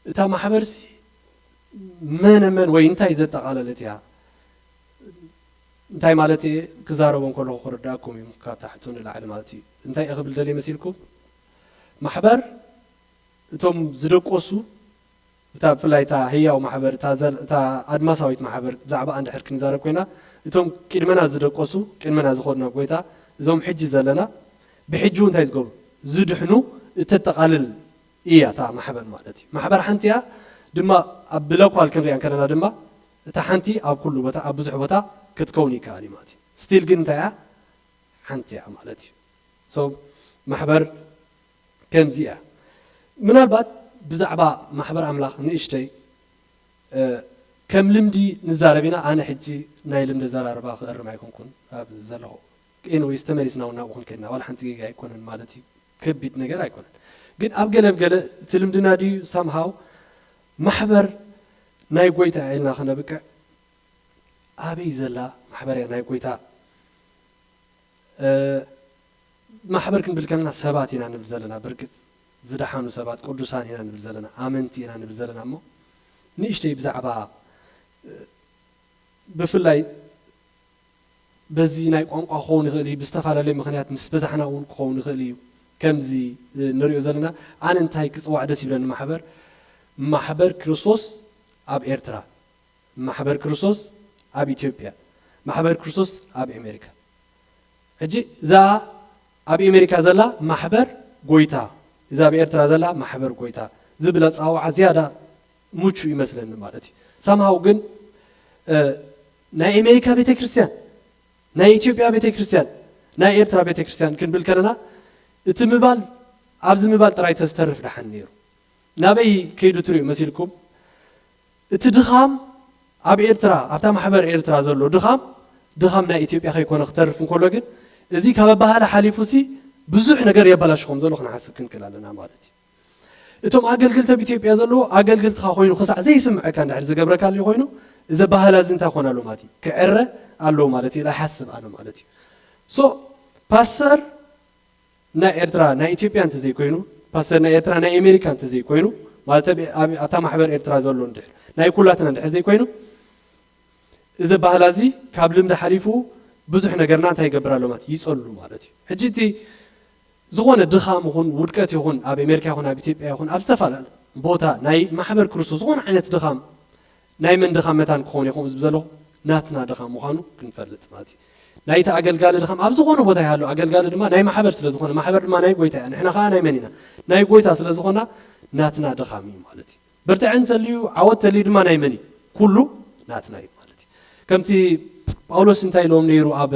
እታ ማሕበርሲ መነ መን ወይ እንታይ ዘጠቓለለት እያ? እንታይ ማለት እየ ክዛረቦ እንከለኹ ክርዳእኩም እዩ፣ ካብ ታሕቱ ንላዕሊ ማለት እዩ። እንታይ እየ ክብል ደልየ መሲልኩም? ማሕበር እቶም ዝደቆሱ፣ እታ ብፍላይ እታ ህያው ማሕበር፣ እታ ዘል-፣ እታ ኣድማሳዊት ማሕበር ብዛዕባ እንድሕር ክንዛረብ ኮይና፣ እቶም ቅድመና ዝደቆሱ፣ ቅድመና ዝኾኑ ናብ ጎይታ፣ እዞም ሕጂ ዘለና፣ ብሕጂ እንታይ ዝገብሩ? ዝድሕኑ እተጠቓልል እያ እታ ማሕበር ማለት እዩ። ማሕበር ሓንቲ እያ፣ ድማ ኣብ ብለኳል ክንሪኣ እንከለና ድማ፣ እታ ሓንቲ ኣብ ኩሉ ቦታ፣ ኣብ ብዙሕ ቦታ ክትከውን ይከኣል እዩ ማለት እዩ። ስቲል ግን እንታይ እያ? ሓንቲ እያ ማለት እዩ። ሶ ማሕበር ከምዚ እያ። ምናልባት ብዛዕባ ማሕበር ኣምላኽ ንእሽተይ፣ እ፣ ከም ልምዲ ንዛረብ ኢና። ኣነ ሕጂ ናይ ልምዲ ኣዘራርባ ክእርም ኣይኮንኩን ኣብ ዘለኹ። ኤኒዌይስ፣ ተመሊስና እውን ናብኡ ክንከድና፣ ዋላ ሓንቲ ጌጋ ኣይኮነን ማለት እዩ። ከቢድ ነገር ኣይኮነን። ግን ኣብ ገለ ኣብ ገለ እቲ ልምድና ድዩ ሳምሃው ማሕበር ናይ ጎይታ ኢልና ክነብቅዕ፣ ኣበይ ዘላ ማሕበር እያ ናይ ጎይታ? እ፣ ማሕበር ክንብል ከለና ሰባት ኢና ንብል ዘለና። ብርግጽ ዝደሓኑ ሰባት፣ ቅዱሳን ኢና ንብል ዘለና፣ ኣመንቲ ኢና ንብል ዘለና። እሞ ንእሽተይ ብዛዕባ፣ እ፣ ብፍላይ በዚ ናይ ቋንቋ ክኸውን ይኽእል እዩ፣ ብዝተፈላለየ ምኽንያት ምስ በዛሕና እውን ክኸውን ይኽእል እዩ። ከምዚ፣ እ፣ ንሪኦ ዘለና፣ ኣነ እንታይ ክጽዋዕ ደስ ይብለኒ ማሕበር? ማሕበር ክርስቶስ ኣብ ኤርትራ፣ ማሕበር ክርስቶስ ኣብ ኢትዮጵያ፣ ማሕበር ክርስቶስ ኣብ ኣሜሪካ። ሕጂ እዛ ኣብ ኣሜሪካ ዘላ ማሕበር ጎይታ፣ እዛ ኣብ ኤርትራ ዘላ ማሕበር ጎይታ ዝብል ኣጸዋውዓ ዝያዳ ምቹእ ይመስለኒ ማለት እዩ። ሳምሃው ግን፣ እ፣ ናይ ኣሜሪካ ቤተ ክርስቲያን፣ ናይ ኢትዮጵያ ቤተ ክርስቲያን፣ ናይ ኤርትራ ቤተ ክርስቲያን ክንብል ከለና፣ እቲ ምባል፣ ኣብዚ ምባል ጥራይ ተዝተርፍ ደሓን ነይሩ። ናበይ ከይዱ ትሪኡ መሲልኩም? እቲ ድኻም ኣብ ኤርትራ፣ ኣብታ ማሕበር ኤርትራ ዘሎ ድኻም፣ ድኻም ናይ ኢትዮጵያ ከይኮነ ክተርፍ እንከሎ ግን፣ እዚ ካብ ኣበሃህላ ሓሊፉ ሲ ብዙሕ ነገር የበላሹ ከም ዘሎ ክንሓስብ ክንክእል ኣለና ማለት እዩ። እቶም ኣገልግልቲ ኣብ ኢትዮጵያ ዘለዉ ኣገልግልትኻ ኮይኑ ክሳዕ ዘይስምዐካ እንድሕር ዝገብረካ ኣሎ ኮይኑ፣ እዚ ኣበሃህላ እዚ እንታይ ክኾን ኣለዎ ማለት እዩ? ክዕረ ኣለዎ ማለት እዩ ኢለ እሓስብ ኣነ ማለት እዩ። ሶ ፓስተር ናይ ኤርትራ ናይ ኢትዮጵያ እንተዘይኮይኑ፣ ፓስተር ናይ ኤርትራ ናይ ኣሜሪካ እንተዘይኮይኑ፣ ማለት ኣብ፣ ኣብ፣ ኣብታ ማሕበር ኤርትራ ዘሎ እንድሕር ናይ ኩላትና እንድሕር ዘይኮይኑ፣ እዚ ኣበሃህላ እዚ ካብ ልምዲ ሓሊፉ ብዙሕ ነገርና እንታይ ይገብር ኣሎ ማለት እዩ? ይጸሉ ማለት እዩ። ሕጂ እቲ ዝኾነ ድኻም ይኹን ውድቀት ይኹን ኣብ ኣሜሪካ ይኹን ኣብ ኢትዮጵያ ይኹን ኣብ ዝተፈላለየ ቦታ ናይ ማሕበር ክርስቶስ ዝኾነ ዓይነት ድኻም ናይ መን ድኻም መታን ክኸውን ይኸውን ዝብል ዘለኹ ናትና ድኻም ምዃኑ ክንፈልጥ ማለት እዩ። ናይቲ ኣገልጋሊ ድኻም ኣብ ዝኾነ ቦታ ይሃሉ፣ ኣገልጋሊ ድማ ናይ ማሕበር ስለ ዝኾነ፣ ማሕበር ድማ ናይ ጎይታ እያ፣ ንሕና ኸዓ ናይ መን ኢና? ናይ ጎይታ ስለ ዝኾና ናትና ድኻም እዩ ማለት እዩ። ብርትዐ እንተልዩ፣ ዓወት እንተልዩ ድማ ናይ መን እዩ? ኩሉ ናትና እዩ ማለት እዩ። ከምቲ ጳውሎስ እንታይ ኢሎም ነይሩ ኣብ፣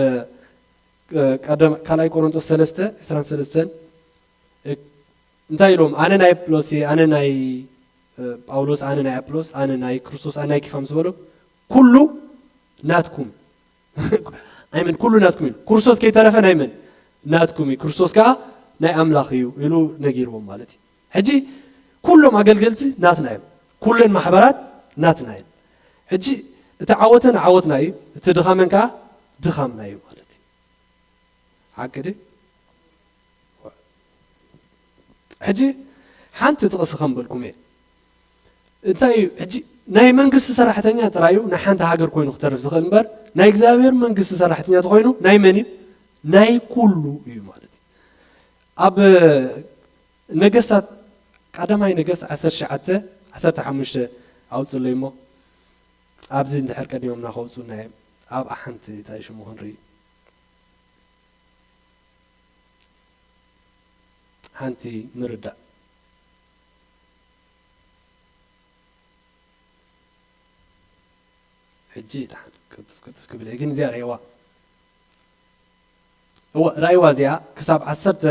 እ፣ ቀደም-፣ ካልኣይ ቆሮንቶስ ሰለስተ፣ ዕስራን ሰለስተን፣ እ፣ እንታይ ኢሎም? ኣነ ናይ ኣጵሎስ እየ፣ ኣነ ናይ፣ እ፣ ጳውሎስ፣ ኣነ ናይ ኣጵሎስ፣ ኣነ ናይ ክርስቶስ፣ ኣነ ናይ ኪፋ ምስ በሎም፣ ኩሉ ናትኩም። ኣይመን ኩሉ ናትኩም እዩ። ክርስቶስ ከይተረፈ ናይ መን? ናትኩም እዩ። ክርስቶስ ከኣ ናይ ኣምላኽ እዩ ኢሉ ነጊርዎም ማለት እዩ። ሕጂ ኩሎም ኣገልገልቲ ናትና እዮም። ኩለን ማሕበራት ናትና እየን። ሕጂ እቲ ዓወተን ዓወትና እዩ፣ እቲ ድኻመን ከዓ ድኻምና እዩ ማለት እዩ። ሓቂ ድዩ? ሕጂ ሓንቲ ጥቕሲ ከምበልኩም እየ። እንታይ እዩ? ሕጂ ናይ መንግስቲ ሰራሕተኛ ጥራይ እዩ ንሓንቲ ሃገር ኮይኑ ክተርፍ ዝኽእል እምበር፣ ናይ እግዚኣብሔር መንግስቲ ሰራሕተኛ ተኾይኑ ናይ መን እዩ? ናይ ኩሉ እዩ ማለት እዩ። ኣብ ነገስታት፣ ቀዳማይ ነገስት ዓሰርተ ትሽዓተ፣ ዓሰርተ ሓሙሽተ ኣውፅለይ እሞ፣ ኣብዚ እንድሕር ቀዲሞምና ከውፁና እዮም። ኣብኣ ሓንቲ እንታይ ሽሙ ክንርኢ፣ ሓንቲ ምርዳእ። ሕጂ ደሓን ቅልጥፍ ቅልጥፍ ክብል እየ፣ ግን እዚኣ ርእይዋ። እወ፣ ራእይዋ እዚኣ ክሳብ ዓሰርተ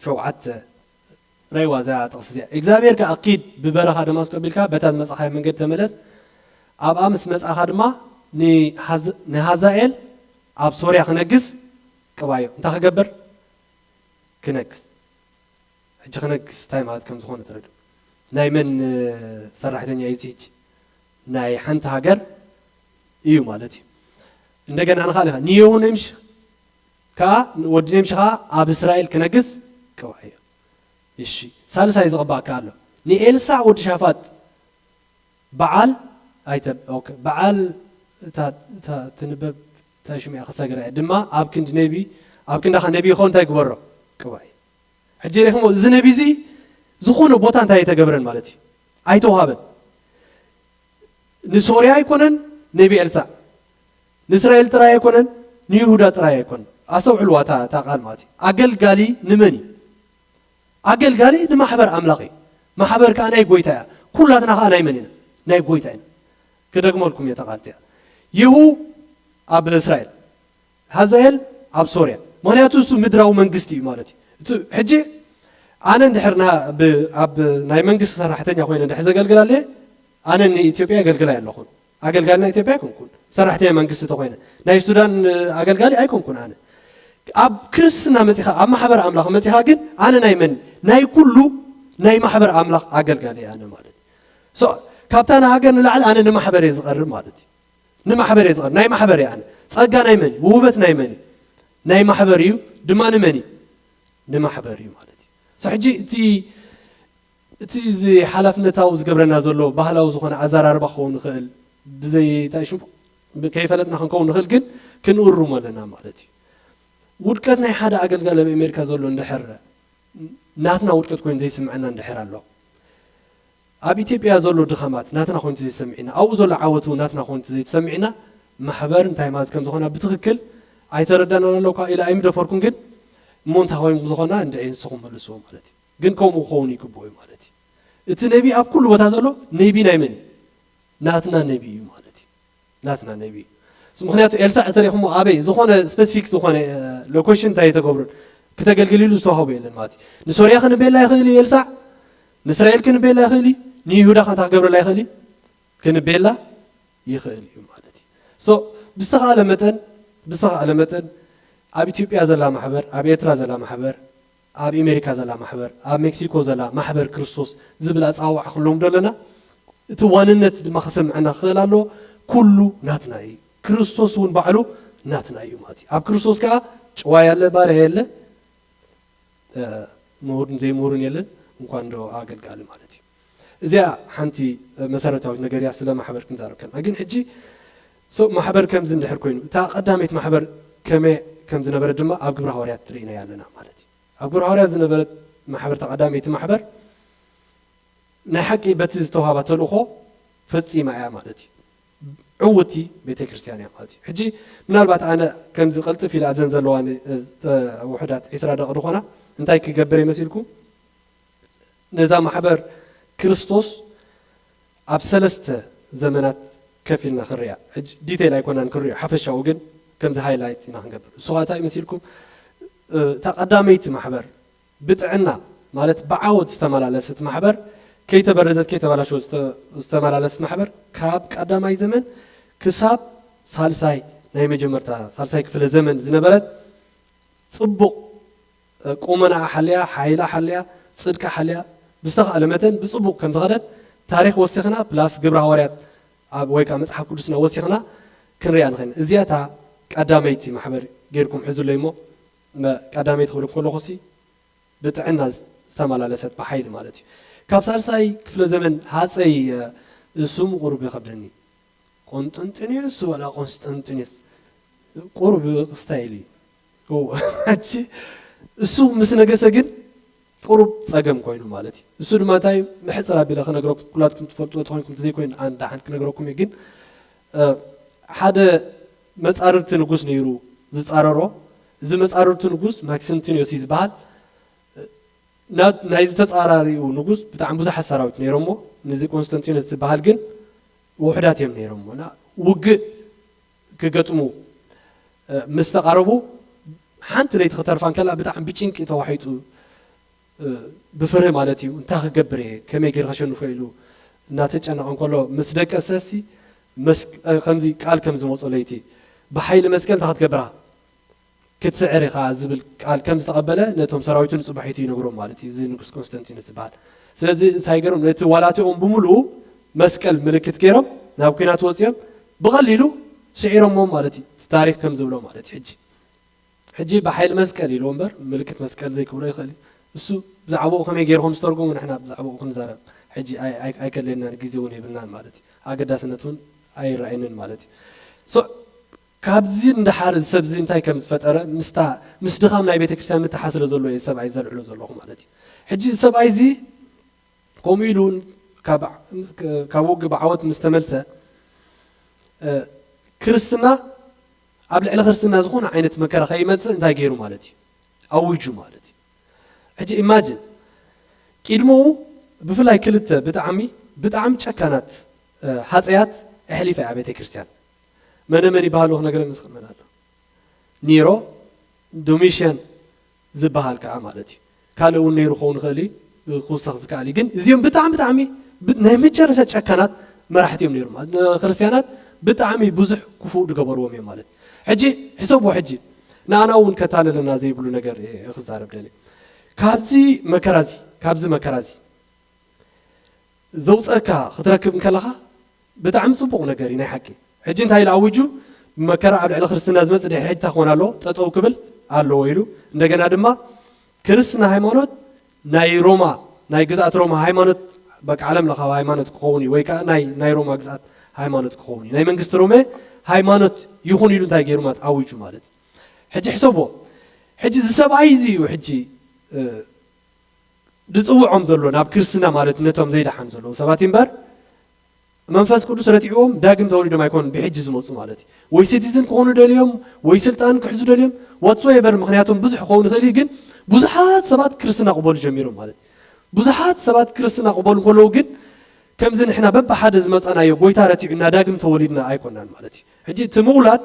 ሸውዓተ ራእይዋ እዚኣ ጥቕሲ እዚኣ። እግዚኣብሔር ከኣ ኪድ ብበረኻ ደማስቆ ቢልካ በታ ዝመጻኻዮ መንገዲ ተመለስ። ኣብኣ ምስ መጻኻ ድማ ንሃዝ-፣ ንሃዛኤል ኣብ ሶርያ ክነግስ ቅባዮ። እንታይ ክገብር? ክነግስ። ሕጂ ክነግስ እንታይ ማለት ከም ዝኾነ ተረድኡ። ናይ መን ሰራሕተኛ እዩ እዚ ሕጂ? ናይ ሓንቲ ሃገር እዩ ማለት እዩ። እንደገና ንኻልእ ንየሁ ንምሽ ከኣ፣ ወዲ ንምሽ ከኣ ኣብ እስራኤል ክነግስ ቅባዮ። እሺ፣ ሳልሳይ ዝቕባእ ከኣ ኣሎ። ንኤልሳዕ ወዲ ሻፋጥ በዓል ኣይተ-፣ ኦኬ፣ በዓል እታ፣ እታ ትንበብ እንታይ ሽሙ እያ ክሰግራ እየ። ድማ ኣብ ክንዲ ነቢ፣ ኣብ ክንዳኻ ነቢ ይኸውን እንታይ ግበሮ? ቅባእ። ሕጂ ርኢኹሞ፣ እዚ ነቢ እዚ ዝኾነ ቦታ እንታይ ኣይተገብረን ማለት እዩ። ኣይተዋሃበን። ንሶርያ ኣይኮነን ነቢ ኤልሳዕ። ንእስራኤል ጥራይ ኣይኮነን፣ ንይሁዳ ጥራይ ኣይኮነን። ኣስተውዕልዋ እታ፣ እታ ቃል ማለት እዩ። ኣገልጋሊ ንመን እዩ? ኣገልጋሊ ንማሕበር ኣምላኽ እዩ። ማሕበር ከኣ ናይ ጎይታ እያ። ኩላትና ከኣ ናይ መን ኢና? ናይ ጎይታ ኢና። ክደግመልኩም እየ እታ ቃል እቲኣ። የሁ ኣብ እስራኤል፣ ሃዛኤል ኣብ ሶርያ። ምኽንያቱ እሱ ምድራዊ መንግስቲ እዩ ማለት እዩ። እቲ ሕጂ ኣነ እንድሕር ና-፣ ብ-፣ ኣብ ናይ መንግስቲ ሰራሕተኛ ኮይነ እንድሕር ዘገልግል ኣለ፣ ኣነ ንኢትዮጵያ የገልግላ ኣለኹን። ኣገልጋሊ ናይ ኢትዮጵያ ኣይኮንኩን። ሰራሕተኛ መንግስቲ ተኾይነ፣ ናይ ሱዳን፣ እ፣ ኣገልጋሊ ኣይኮንኩን ኣነ። ኣብ ክርስትና መጺኻ፣ ኣብ ማሕበር ኣምላኽ መጺኻ ግን ኣነ ናይ መን? ናይ ኩሉ ናይ ማሕበር ኣምላኽ ኣገልጋሊ እየ ኣነ ማለት እዩ። ሶ፣ ካብታ ንሃገር ንላዕሊ ኣነ ንማሕበር እየ ዝቐርብ ማለት እዩ። ንማሕበር እየ ዝቐርብ። ናይ ማሕበር እየ ኣነ። ጸጋ ናይ መን እዩ? ውህበት ናይ መን እዩ? ናይ ማሕበር እዩ፣ ድማ ንመን እዩ? ንማሕበር እዩ ማለት እዩ። ሶ፣ ሕጂ እቲ፣ እቲ እዚ ሓላፍነታዊ ዝገብረና ዘሎ ባህላዊ ዝኾነ ኣዘራርባ ክኸውን ይኽእል፣ ብዘይ እንታይ ሽሙ፣ ብ-፣ ከይፈለጥና ክንከውን ንኽእል፣ ግን ክንእርሞ ኣለና ማለት እዩ። ውድቀት ናይ ሓደ ኣገልጋሊ ኣብ ኣሜሪካ ዘሎ እንድሕር ናትና ውድቀት ኮይኑ ዘይስምዐና እንድሕር ኣሎ፣ ኣብ ኢትዮጵያ ዘሎ ድኻማት ናትና ኮይኑ ዘይሰምዒና፣ ኣብኡ ዘሎ ዓወት እውን ናትና ኮይኑ ዘይተሰምዒና፣ ማሕበር እንታይ ማለት ከም ዝኾነ ብትኽክል ኣይተረዳናን ኣሎ እኳ ኢለ ኣይምደፈርኩን፣ ግን እሞ እንታይ ኮይኑ ዝኾና እንድዒ ንስኹም መልስዎ ማለት እዩ። ግን ከምኡ ክኸውን ይግብኦ እዩ ማለት እዩ። እቲ ነቢ ኣብ ኩሉ ቦታ ዘሎ ነቢ ናይ መን እዩ? ናትና ነቢ እዩ ማለት እዩ። ናትና ነቢ እዩ። ስ-፣ ምኽንያቱ ኤልሳዕ እተሪኹሞ ኣበይ ዝኾነ ስፔሲፊክ ዝኾነ፣ እ፣ ሎኬሽን እንታይ የተገብሩን ክተገልግል ኢሉ ዝተዋህቦ የለን ማለት እዩ። ንሶርያ ክንቤላ ይኽእል እዩ ኤልሳዕ፣ ንእስራኤል ክንቤላ ይኽእል እዩ፣ ንይሁዳ ከንታ ክገብረላ ይኽእል እዩ፣ ክንቤላ ይኽእል እዩ ማለት እዩ። ሶ፣ ብዝተኻእለ መጠን፣ ብዝተኻእለ መጠን ኣብ ኢትዮጵያ ዘላ ማሕበር፣ ኣብ ኤርትራ ዘላ ማሕበር፣ ኣብ ኣሜሪካ ዘላ ማሕበር፣ ኣብ ሜክሲኮ ዘላ ማሕበር ክርስቶስ ዝብል ኣጸዋውዓ ክንለምዶ ኣለና። እቲ ዋንነት ድማ ክሰምዐና ክኽእል ኣለዎ። ኩሉ ናትና እዩ። ክርስቶስ እውን ባዕሉ ናትና እዩ ማለት እዩ። ኣብ ክርስቶስ ከኣ ጭዋ ያለ፣ ባርያ የለ፣ እ፣ ምሁርን ዘይምሁርን የለን፣ እንኳን ዶ ኣገልጋሊ ማለት እዩ። እዚኣ ሓንቲ፣ እ፣ መሰረታዊት ነገር እያ፣ ስለ ማሕበር ክንዛረብ ከለና። ግን ሕጂ፣ ሶ፣ ማሕበር ከምዚ እንድሕር ኮይኑ፣ እታ ቀዳመይቲ ማሕበር ከመይ ከም ዝነበረት ድማ ኣብ ግብረ ሃዋርያት ርኢናያ ኣለና ማለት እዩ። ኣብ ግብረ ሃዋርያት ዝነበረት ማሕበር፣ እታ ቀዳመይቲ ማሕበር፣ ናይ ሓቂ በቲ ዝተዋህባ ተልእኾ ፈጺማ እያ ማለት እዩ። ዕውቲ ቤተ ክርስቲያን እያ ማለት እዩ። ሕጂ ምናልባት ኣነ ከምዚ ቅልጥፍ ኢለ ኣብዘን ዘለዋ ን-፣ እ፣ ውሑዳት ዒስራ ደቂ ዝኾና እንታይ ክገብር እየ መሲልኩም? ነዛ ማሕበር ክርስቶስ ኣብ ሰለስተ ዘመናት ከፊልና ክንሪኣ። ሕጂ ዲቴይል ኣይኮናን ክንሪኦ፣ ሓፈሻዊ ግን ከምዚ ሃይላይት ኢና ክንገብር። እሱ ኸኣ እንታይ እዩ መሲልኩም? እ፣ እታ ቀዳመይቲ ማሕበር ብጥዕና ማለት ብዓወት ዝተመላለሰት ማሕበር፣ ከይተበረዘት ከይተበላሸወት ዝተ-፣ ዝተመላለሰት ማሕበር ካብ ቀዳማይ ዘመን ክሳብ ሳልሳይ ናይ መጀመርታ ሳልሳይ ክፍለ ዘመን ዝነበረት ጽቡቕ፣ እ፣ ቁመናኣ ሓልያ፣ ሓይላ ሓልያ፣ ጽድቃ ሓልያ፣ ብዝተኻእለ መጠን ብጽቡቕ ከም ዝኸደት ታሪኽ ወሲኽና ፕላስ ግብረ ሃዋርያት ኣብ ወይ ከዓ መጽሓፍ ቅዱስና ወሲኽና ክንሪኣ ንኽእል። እዚኣ እታ ቀዳመይቲ ማሕበር ጌርኩም ሕዙለይ እሞ ቀዳመይቲ ክብል ከለኹ ሲ ብጥዕና ዝተመላለሰት ብሓይሊ ማለት እዩ። ካብ ሳልሳይ ክፍለ ዘመን ሃፀይ ስሙ ቁሩብ ይኸብደኒ። ቆንጠንጢኒዮስ ወላ ቆንስጠንጢኒዮስ ቁሩብ ስታይል እዩ። እሱ ምስ ነገሰ ግን ቁሩብ ጸገም ኮይኑ ማለት እዩ። እሱ ድማ እንታይ ምሕጽር ኣቢለ ክነግረኩም ኩላትኩም ትፈልጥዎ ተኾይንኩም ተዘይኮይኑ ኣንዳሓን ክነግረኩም እዩ። ግን ሓደ መጻርርቲ ንጉስ ነይሩ ዝጻረሮ። እዚ መጻርርቲ ንጉስ ማክሰንቲኒዮስ እዩ ዝበሃል። ናይዚ ተጻራሪኡ ንጉስ ብጣዕሚ ብዙሓት ሰራዊት ነይሮሞ፣ ንዚ ቆንስታንቲኖስ ዝበሃል ግን ውሑዳት እዮም ነይሮሞ። እና ውግእ ክገጥሙ ምስ ተቓረቡ ሓንቲ ለይቲ ክተርፋ እንከላ ብጣዕሚ ብጭንቂ ተዋሒጡ ብፍርህ ማለት እዩ። እንታይ ክገብር እየ፣ ከመይ ገይረ ከሸንፎ ኢሉ እናተጨነቐ እንከሎ ምስ ደቀሰሲ ከምዚ ቃል ከም ዝመፆ ለይቲ ብሓይሊ መስቀል እንታይ ክትገብራ ክትስዕር ኢኻ ዝብል ቃል ከም ዝተቐበለ ነቶም ሰራዊቱ ንጽባሒቱ ይነግሮም ማለት እዩ፣ እዚ ንጉስ ኮንስታንቲኖስ ዝበሃል። ስለዚ እንታይ ገይሮም? ነቲ ዋላቲኦም ብምሉኡ መስቀል ምልክት ገይሮም ናብ ኲናት ወጺኦም ብቐሊሉ ስዒሮሞም ማለት እዩ፣ እቲ ታሪኽ ከም ዝብሎ ማለት እዩ። ሕጂ ሕጂ ብሓይሊ መስቀል ኢልዎ እምበር ምልክት መስቀል ዘይክብሎ ይኽእል እዩ። እሱ ብዛዕባኡ ከመይ ገይሩ ከም ዝተርጎሙ ንሕና ብዛዕባኡ ክንዛረብ ሕጂ ኣይከድለየናን ግዜ እውን የብልናን ማለት እዩ። ኣገዳስነት እውን ኣይረኣየንን ማለት እዩ። ካብዚ ንደሓር እዚ ሰብ እዚ እንታይ ከም ዝፈጠረ ምስታ ምስ ድኻም ናይ ቤተ ክርስቲያን ምትሓ ስለ ዘሎ እየ ሰብኣይ ዘልዕሎ ዘለኹ ማለት እዩ። ሕጂ እዚ ሰብኣይ እዚ ከምኡ ኢሉ ካብ ውግእ ብዓወት ምስ ተመልሰ ክርስትና ኣብ ልዕሊ ክርስትና ዝኾነ ዓይነት መከራ ከይመፅእ እንታይ ገይሩ ማለት እዩ? ኣዊጁ ማለት እዩ። ሕጂ ኢማጅን ቅድምኡ ብፍላይ ክልተ ብጣዕሚ ብጣዕሚ ጨካናት ሃፀያት ኣሕሊፈ እያ ቤተ ክርስቲያን። መነ መን ይበሃሉ ክነግረኒ ዝኽእል መን ኣሎ? ኒሮ፣ ዶሚሽያን ዝበሃል ከዓ ማለት እዩ። ካልእ እውን ነይሩ ክኸውን ይኽእል እዩ፣ ክውሰኽ ዝከኣል እዩ። ግን እዚኦም ብጣዕሚ ብጣዕሚ ናይ መጨረሻ ጨካናት መራሕቲ እዮም ነይሮም። ንክርስትያናት ብጣዕሚ ብዙሕ ክፉእ ዝገበርዎም እዮም ማለት እዩ። ሕጂ ሕሰብዎ፣ ሕጂ ንኣና እውን ከታልለና ዘይብሉ ነገር እየ ክዛረብ ደልየ። ካብዚ መከራ እዚ ካብዚ መከራ እዚ ዘውፀእካ ክትረክብ እንከለኻ ብጣዕሚ ፅቡቕ ነገር እዩ ናይ ሓቂ። ሕጂ እንታይ ኢሉ ኣዊጁ? መከራ ኣብ ልዕሊ ክርስትና ዝመፅእ ድሕሪ ሕጂ እንታይ ክኾን ኣለዎ? ጠጠው ክብል ኣለዎ ኢሉ። እንደገና ድማ ክርስትና ሃይማኖት ናይ ሮማ ናይ ግዝኣት ሮማ ሃይማኖት በቃ ዓለም ለኻዊ ሃይማኖት ክኸውን እዩ ወይ ከዓ ናይ ናይ ሮማ ግዝኣት ሃይማኖት ክኸውን እዩ፣ ናይ መንግስቲ ሮሜ ሃይማኖት ይኹን ኢሉ እንታይ ገይሩ ማለት ኣዊጁ ማለት። ሕጂ ሕሰቦ፣ ሕጂ እዚ ሰብኣይ እዚ እዩ ሕጂ ዝፅውዖም ዘሎ ናብ ክርስትና ማለት ነቶም ዘይደሓኑ ዘለዉ ሰባት እምበር መንፈስ ቅዱስ ረቲዕዎም ዳግም ተወሊዶም ኣይኮኑን ብሕጂ ዝመፁ ማለት እዩ። ወይ ሲቲዝን ክኾኑ ደልዮም ወይ ስልጣን ክሕዙ ደልዮም ዋትሶኤቨር ምክንያቶም ብዙሕ ክኸውን ይኽእል እዩ። ግን ብዙሓት ሰባት ክርስትና ቅበሉ ጀሚሮም ማለት እዩ። ብዙሓት ሰባት ክርስትና ቅበሉ እንከለዉ ግን ከምዚ ንሕና በብሓደ ዝመፃናዮ ጎይታ ረቲዑና ዳግም ተወሊድና ኣይኮናን ማለት እዩ። ሕጂ እቲ ምውላድ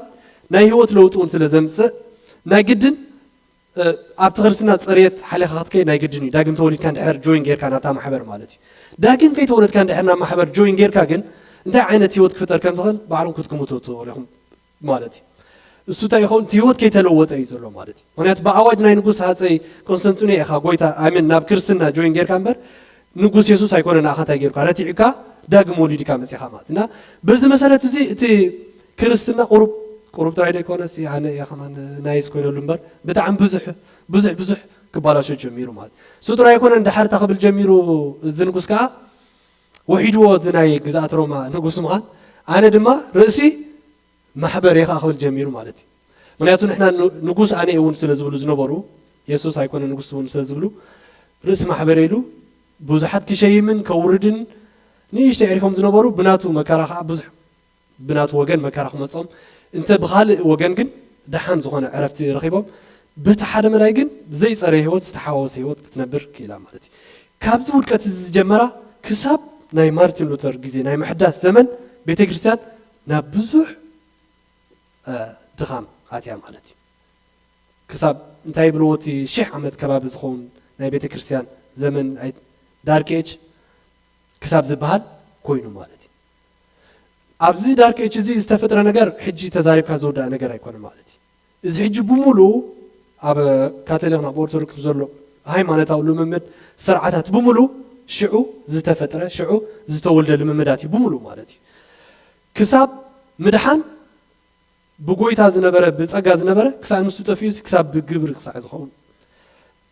ናይ ህይወት ለውጢ እውን ስለ ዘምፅእ ናይ ግድን ኣብቲ ክርስትና ፅርየት ሓሊኻ ክትከይድ ናይ ግድን እዩ። ዳግም ተወሊድካ እንድሕር ጆይን ጌርካ ናብታ ማሕበር ማለት እዩ። ዳግም ከይተወለድካ እንድሕር ናብ ማሕበር ጆይን ጌርካ ግን እንታይ ዓይነት ህይወት ክፍጠር ከም ዝኽእል ባዕልኩም ክትግምቱ ትኽእሉ ኢኹም ማለት እዩ። እሱ እንታይ ይኸውን? እቲ ህይወት ከይተለወጠ እዩ ዘሎ ማለት እዩ። ምክንያቱ ብኣዋጅ ናይ ንጉስ ሃፀይ ኮንስተንጢኖ ኢኻ ጎይታ ኣሜን ናብ ክርስትና ጆይን ጌርካ እምበር ንጉስ የሱስ ኣይኮነ ንኣኻ እንታይ ጌርካ ረቲዕካ ዳግም ወሊድካ መፂኻ ማለት እና በዚ መሰረት እዚ እቲ ክርስትና ቁሩብ ቁሩብ ጥራይ ደይኮነስ ኣነ እየ ከማን ናይስ ኮይነሉ እምበር ብጣዕሚ ብዙሕ ብዙሕ ብዙሕ ክባላሾ ጀሚሩ ማለት እሱ ጥራይ ኣይኮነን። ዳሓር እታ ክብል ጀሚሩ እዚ ንጉስ ከዓ ወሒድዎ እዚ ናይ ግዝኣት ሮማ ንጉስ ምዃን ኣነ ድማ ርእሲ ማሕበር እየ ከዓ ክብል ጀሚሩ ማለት እዩ። ምክንያቱ ንሕና ንጉስ ኣነ እውን ስለ ዝብሉ ዝነበሩ የሱስ ኣይኮነ ንጉስ እውን ስለ ዝብሉ ርእሲ ማሕበር ኢሉ ብዙሓት ክሸይምን ከውርድን ንእሽተ ዕሪፎም ዝነበሩ ብናቱ መከራ ከዓ ብዙሕ ብናቱ ወገን መከራ ክመጾም እንተ ብኻልእ ወገን ግን ደሓን ዝኾነ ዕረፍቲ ረኺቦም በቲ ሓደ መዳይ ግን ብዘይጸረየ ህይወት ዝተሓዋወሰ ህይወት ክትነብር ክኢላ ማለት እዩ። ካብዚ ውድቀት እዚ ዝጀመራ ክሳብ ናይ ማርቲን ሉተር ግዜ ናይ ምሕዳስ ዘመን ቤተ ክርስቲያን ናብ ብዙሕ ድኻም ኣትያ ማለት እዩ። ክሳብ እንታይ ይብልዎ እቲ ሽሕ ዓመት ከባቢ ዝኸውን ናይ ቤተ ክርስቲያን ዘመን ዳርክ ኤጅ ክሳብ ዝበሃል ኮይኑ ማለት እዩ። ኣብዚ ዳርክ ኤጅ እዚ ዝተፈጥረ ነገር ሕጂ ተዛሪብካ ዝወዳእ ነገር ኣይኮነ ማለት እዩ። እዚ ሕጂ ብምሉኡ ኣብ ካቶሊክ ናብ ኦርቶዶክስ ዘሎ ሃይማኖታዊ ልምምድ ስርዓታት ብምሉኡ ሽዑ ዝተፈጥረ ሽዑ ዝተወልደ ልምምዳት እዩ ብምሉእ ማለት እዩ። ክሳብ ምድሓን ብጎይታ ዝነበረ ብጸጋ ዝነበረ ክሳብ ንሱ ጠፊኡ ክሳብ ብግብሪ ክሳዕ ዝኸውን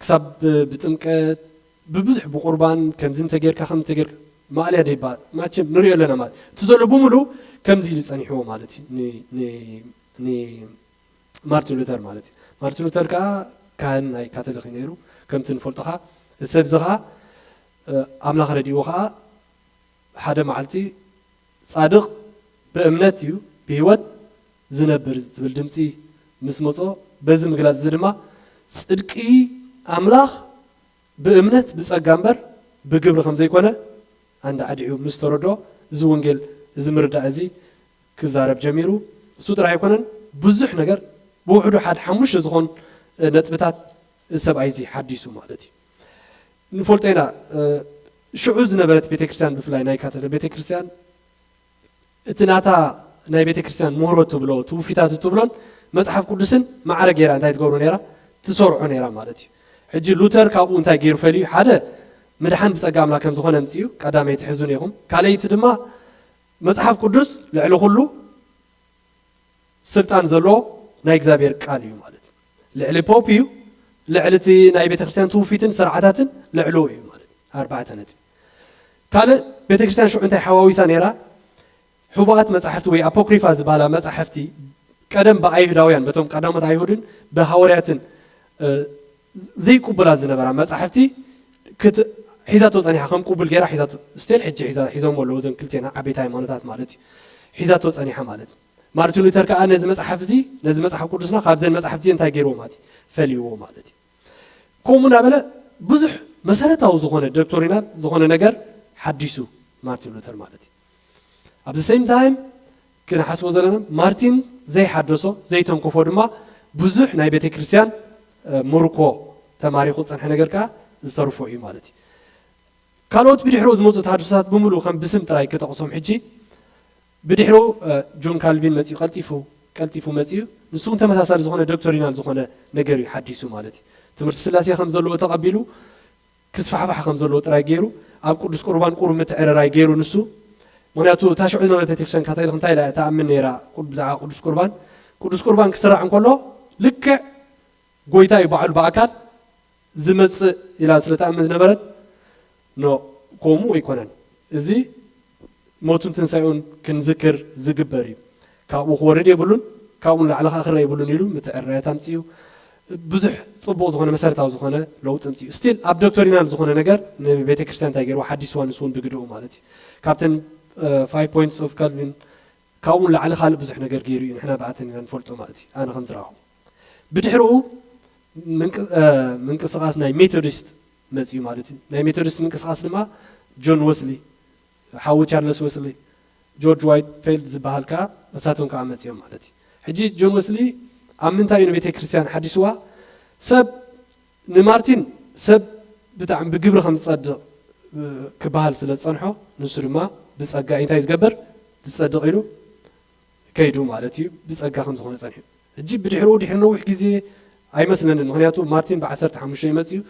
ክሳብ ብጥምቀት ብብዙሕ ብቁርባን ከምዚ እንተጌርካ ከም እንተጌርካ ማእልያ ደይበሃል ማቸም ንሪኦ ኣለና ማለት እቲ ዘሎ ብምሉእ ከምዚ ኢሉ ጸኒሕዎ ማለት እዩ። ማርቲን ሉተር ማለት እዩ። ማርቲን ሉተር ከዓ ካህን ናይ ካቶሊክ እዩ ነይሩ። ከምቲ ንፈልጦ ከዓ እዚ ሰብ እዚ ከዓ ኣምላኽ ረድእዎ ከዓ ሓደ መዓልቲ ጻድቕ ብእምነት እዩ ብህይወት ዝነብር ዝብል ድምፂ ምስ መጾ በዚ ምግላፅ እዚ ድማ ጽድቂ ኣምላኽ ብእምነት ብጸጋ እምበር ብግብሪ ከም ዘይኮነ ኣንዳዕዲዑ ምስ ተረድኦ እዚ ወንጌል እዚ ምርዳእ እዚ ክዛረብ ጀሚሩ። እሱ ጥራይ ኣይኮነን፣ ብዙሕ ነገር ብውሕዱ ሓደ ሓሙሽተ ዝኾን ነጥብታት እዚ ሰብኣይ እዚ ሓዲሱ ማለት እዩ። ንፈልጦ ኢና ሽዑ ዝነበረት ቤተክርስትያን ብፍላይ ናይ ካቶሊክ ቤተክርስትያን እቲ ናታ ናይ ቤተክርስትያን ምህሮ ትብሎ ትውፊታት ትብሎን መፅሓፍ ቅዱስን ማዕረ ገይራ እንታይ ትገብሮ ነይራ ትሰርዖ ነይራ ማለት እዩ። ሕጂ ሉተር ካብኡ እንታይ ገይሩ ፈልዩ ሓደ ምድሓን ብፀጋ ኣምላክ ከም ዝኾነ ምፅኡ ቀዳመይቲ ሕዙን ኢኹም። ካልኣይቲ ድማ መጽሓፍ ቅዱስ ልዕሊ ኩሉ ስልጣን ዘለዎ ናይ እግዚኣብሔር ቃል እዩ ማለት እዩ። ልዕሊ ፖፕ እዩ፣ ልዕሊ እቲ ናይ ቤተክርስትያን ትውፊትን ስርዓታትን ልዕሉ እዩ ማለት እዩ። ኣርባዕተ ነጥቢ። ካልእ ቤተክርስትያን ሽዑ እንታይ ሓዋዊሳ ነይራ? ሕቡኣት መጻሕፍቲ ወይ ኣፖክሪፋ ዝበሃላ መጻሕፍቲ ቀደም ብኣይሁዳውያን በቶም ቀዳሞት ኣይሁድን ብሃዋርያትን ዘይቁብላ ዝነበራ መጻሕፍቲ ሒዛቶ ጸኒሓ ከም ቁቡል ገይራ ሒዛቶ ስቴል ሕጂ ሒዞም ኣለዉ እዞም ክልቴና ዓበይቲ ሃይማኖታት ማለት እዩ ሒዛቶ ጸኒሓ ማለት እዩ። ማርቲን ሉተር ከኣ ነዚ መጽሓፍ እዚ ነዚ መጽሓፍ ቅዱስና ካብዘን መጽሓፍቲ እንታይ ገይርዎ ማለት እዩ ፈልይዎ ማለት እዩ። ከምኡ እናበለ ብዙሕ መሰረታዊ ዝኾነ ዶክቶሪናል ዝኾነ ነገር ሓዲሱ ማርቲን ሉተር ማለት እዩ። ኣብ the same time ክንሓስቦ ዘለና ማርቲን ዘይሓደሶ ዘይተንከፎ ድማ ብዙሕ ናይ ቤተ ክርስቲያን ምርኮ ተማሪኹ ዝፀንሐ ነገር ከዓ ዝተርፎ እዩ ማለት እዩ። ካልኦት ብድሕሪኡ ዝመፁ ተሃድሶታት ብምሉእ ከም ብስም ጥራይ ክጠቕሶም ሕጂ ብድሕሪኡ ጆን ካልቪን መፅኡ ቀልጢፉ ቀልጢፉ መፅኡ ንሱ እውን ተመሳሳሊ ዝኾነ ዶክቶሪናል ዝኾነ ነገር እዩ ሓዲሱ ማለት እዩ። ትምህርቲ ስላሴ ከም ዘለዎ ተቐቢሉ ክስፋሕፋሕ ከም ዘለዎ ጥራይ ገይሩ ኣብ ቅዱስ ቁርባን ቁሩብ ምትዕርራይ ገይሩ ንሱ ምክንያቱ እታ ሽዑ ዝነበረ ቤተክርስትያን ካቶሊክ እንታይ ኢላ እያ ትኣምን ነይራ ብዛዕባ ቅዱስ ቁርባን ቅዱስ ቁርባን ክስራዕ እንከሎ ልክዕ ጎይታ እዩ ባዕሉ ብኣካል ዝመፅእ ኢላ ስለ ትኣምን ዝነበረት ኖ ከምኡ ኣይኮነን። እዚ ሞቱን ትንሳኤኡን ክንዝክር ዝግበር እዩ። ካብኡ ክወርድ የብሉን፣ ካብኡ ንላዕሊ ከዓ ክረአ የብሉን ኢሉ ምትዕርራያት ኣምፅኡ። ብዙሕ ፅቡቕ ዝኾነ መሰረታዊ ዝኾነ ለውጢ ኣምፅኡ። ስቲል ኣብ ዶክቶሪናል ዝኾነ ነገር ንቤተ ክርስቲያን እንታይ ገይርዎ ሓዲስዋ ንሱ እውን ብግድኡ ማለት እዩ። ካብተን five points of Calvin ካብኡ ንላዕሊ ካልእ ብዙሕ ነገር ገይሩ እዩ ንሕና ብኣተን ኢና ንፈልጦ ማለት እዩ። ኣነ ከም ዝረኣኹ ብድሕሪኡ ምንቅስቓስ ናይ ሜቶዲስት መፅኡ ማለት እዩ። ናይ ሜቶዲስት ምንቅስቓስ ድማ ጆን ወስሊ ሓዊ ቻርለስ ወስሊ ጆርጅ ዋይትፌልድ ዝበሃል ከዓ እሳቶም ከዓ መፅኦም ማለት እዩ። ሕጂ ጆን ወስሊ ኣብ ምንታይ እዩ ንቤተ ክርስቲያን ሓዲስዋ? ሰብ ንማርቲን ሰብ ብጣዕሚ ብግብሪ ከም ዝፀድቕ ክበሃል ስለ ዝፀንሖ ንሱ ድማ ብፀጋ እንታይ ዝገብር ዝፀድቕ ኢሉ ከይዱ ማለት እዩ። ብፀጋ ከም ዝኾነ ፀኒሑ ሕጂ ብድሕሪኡ ድሕሪ ነዊሕ ግዜ ኣይመስለንን። ምክንያቱ ማርቲን ብ15 ይመፅኡ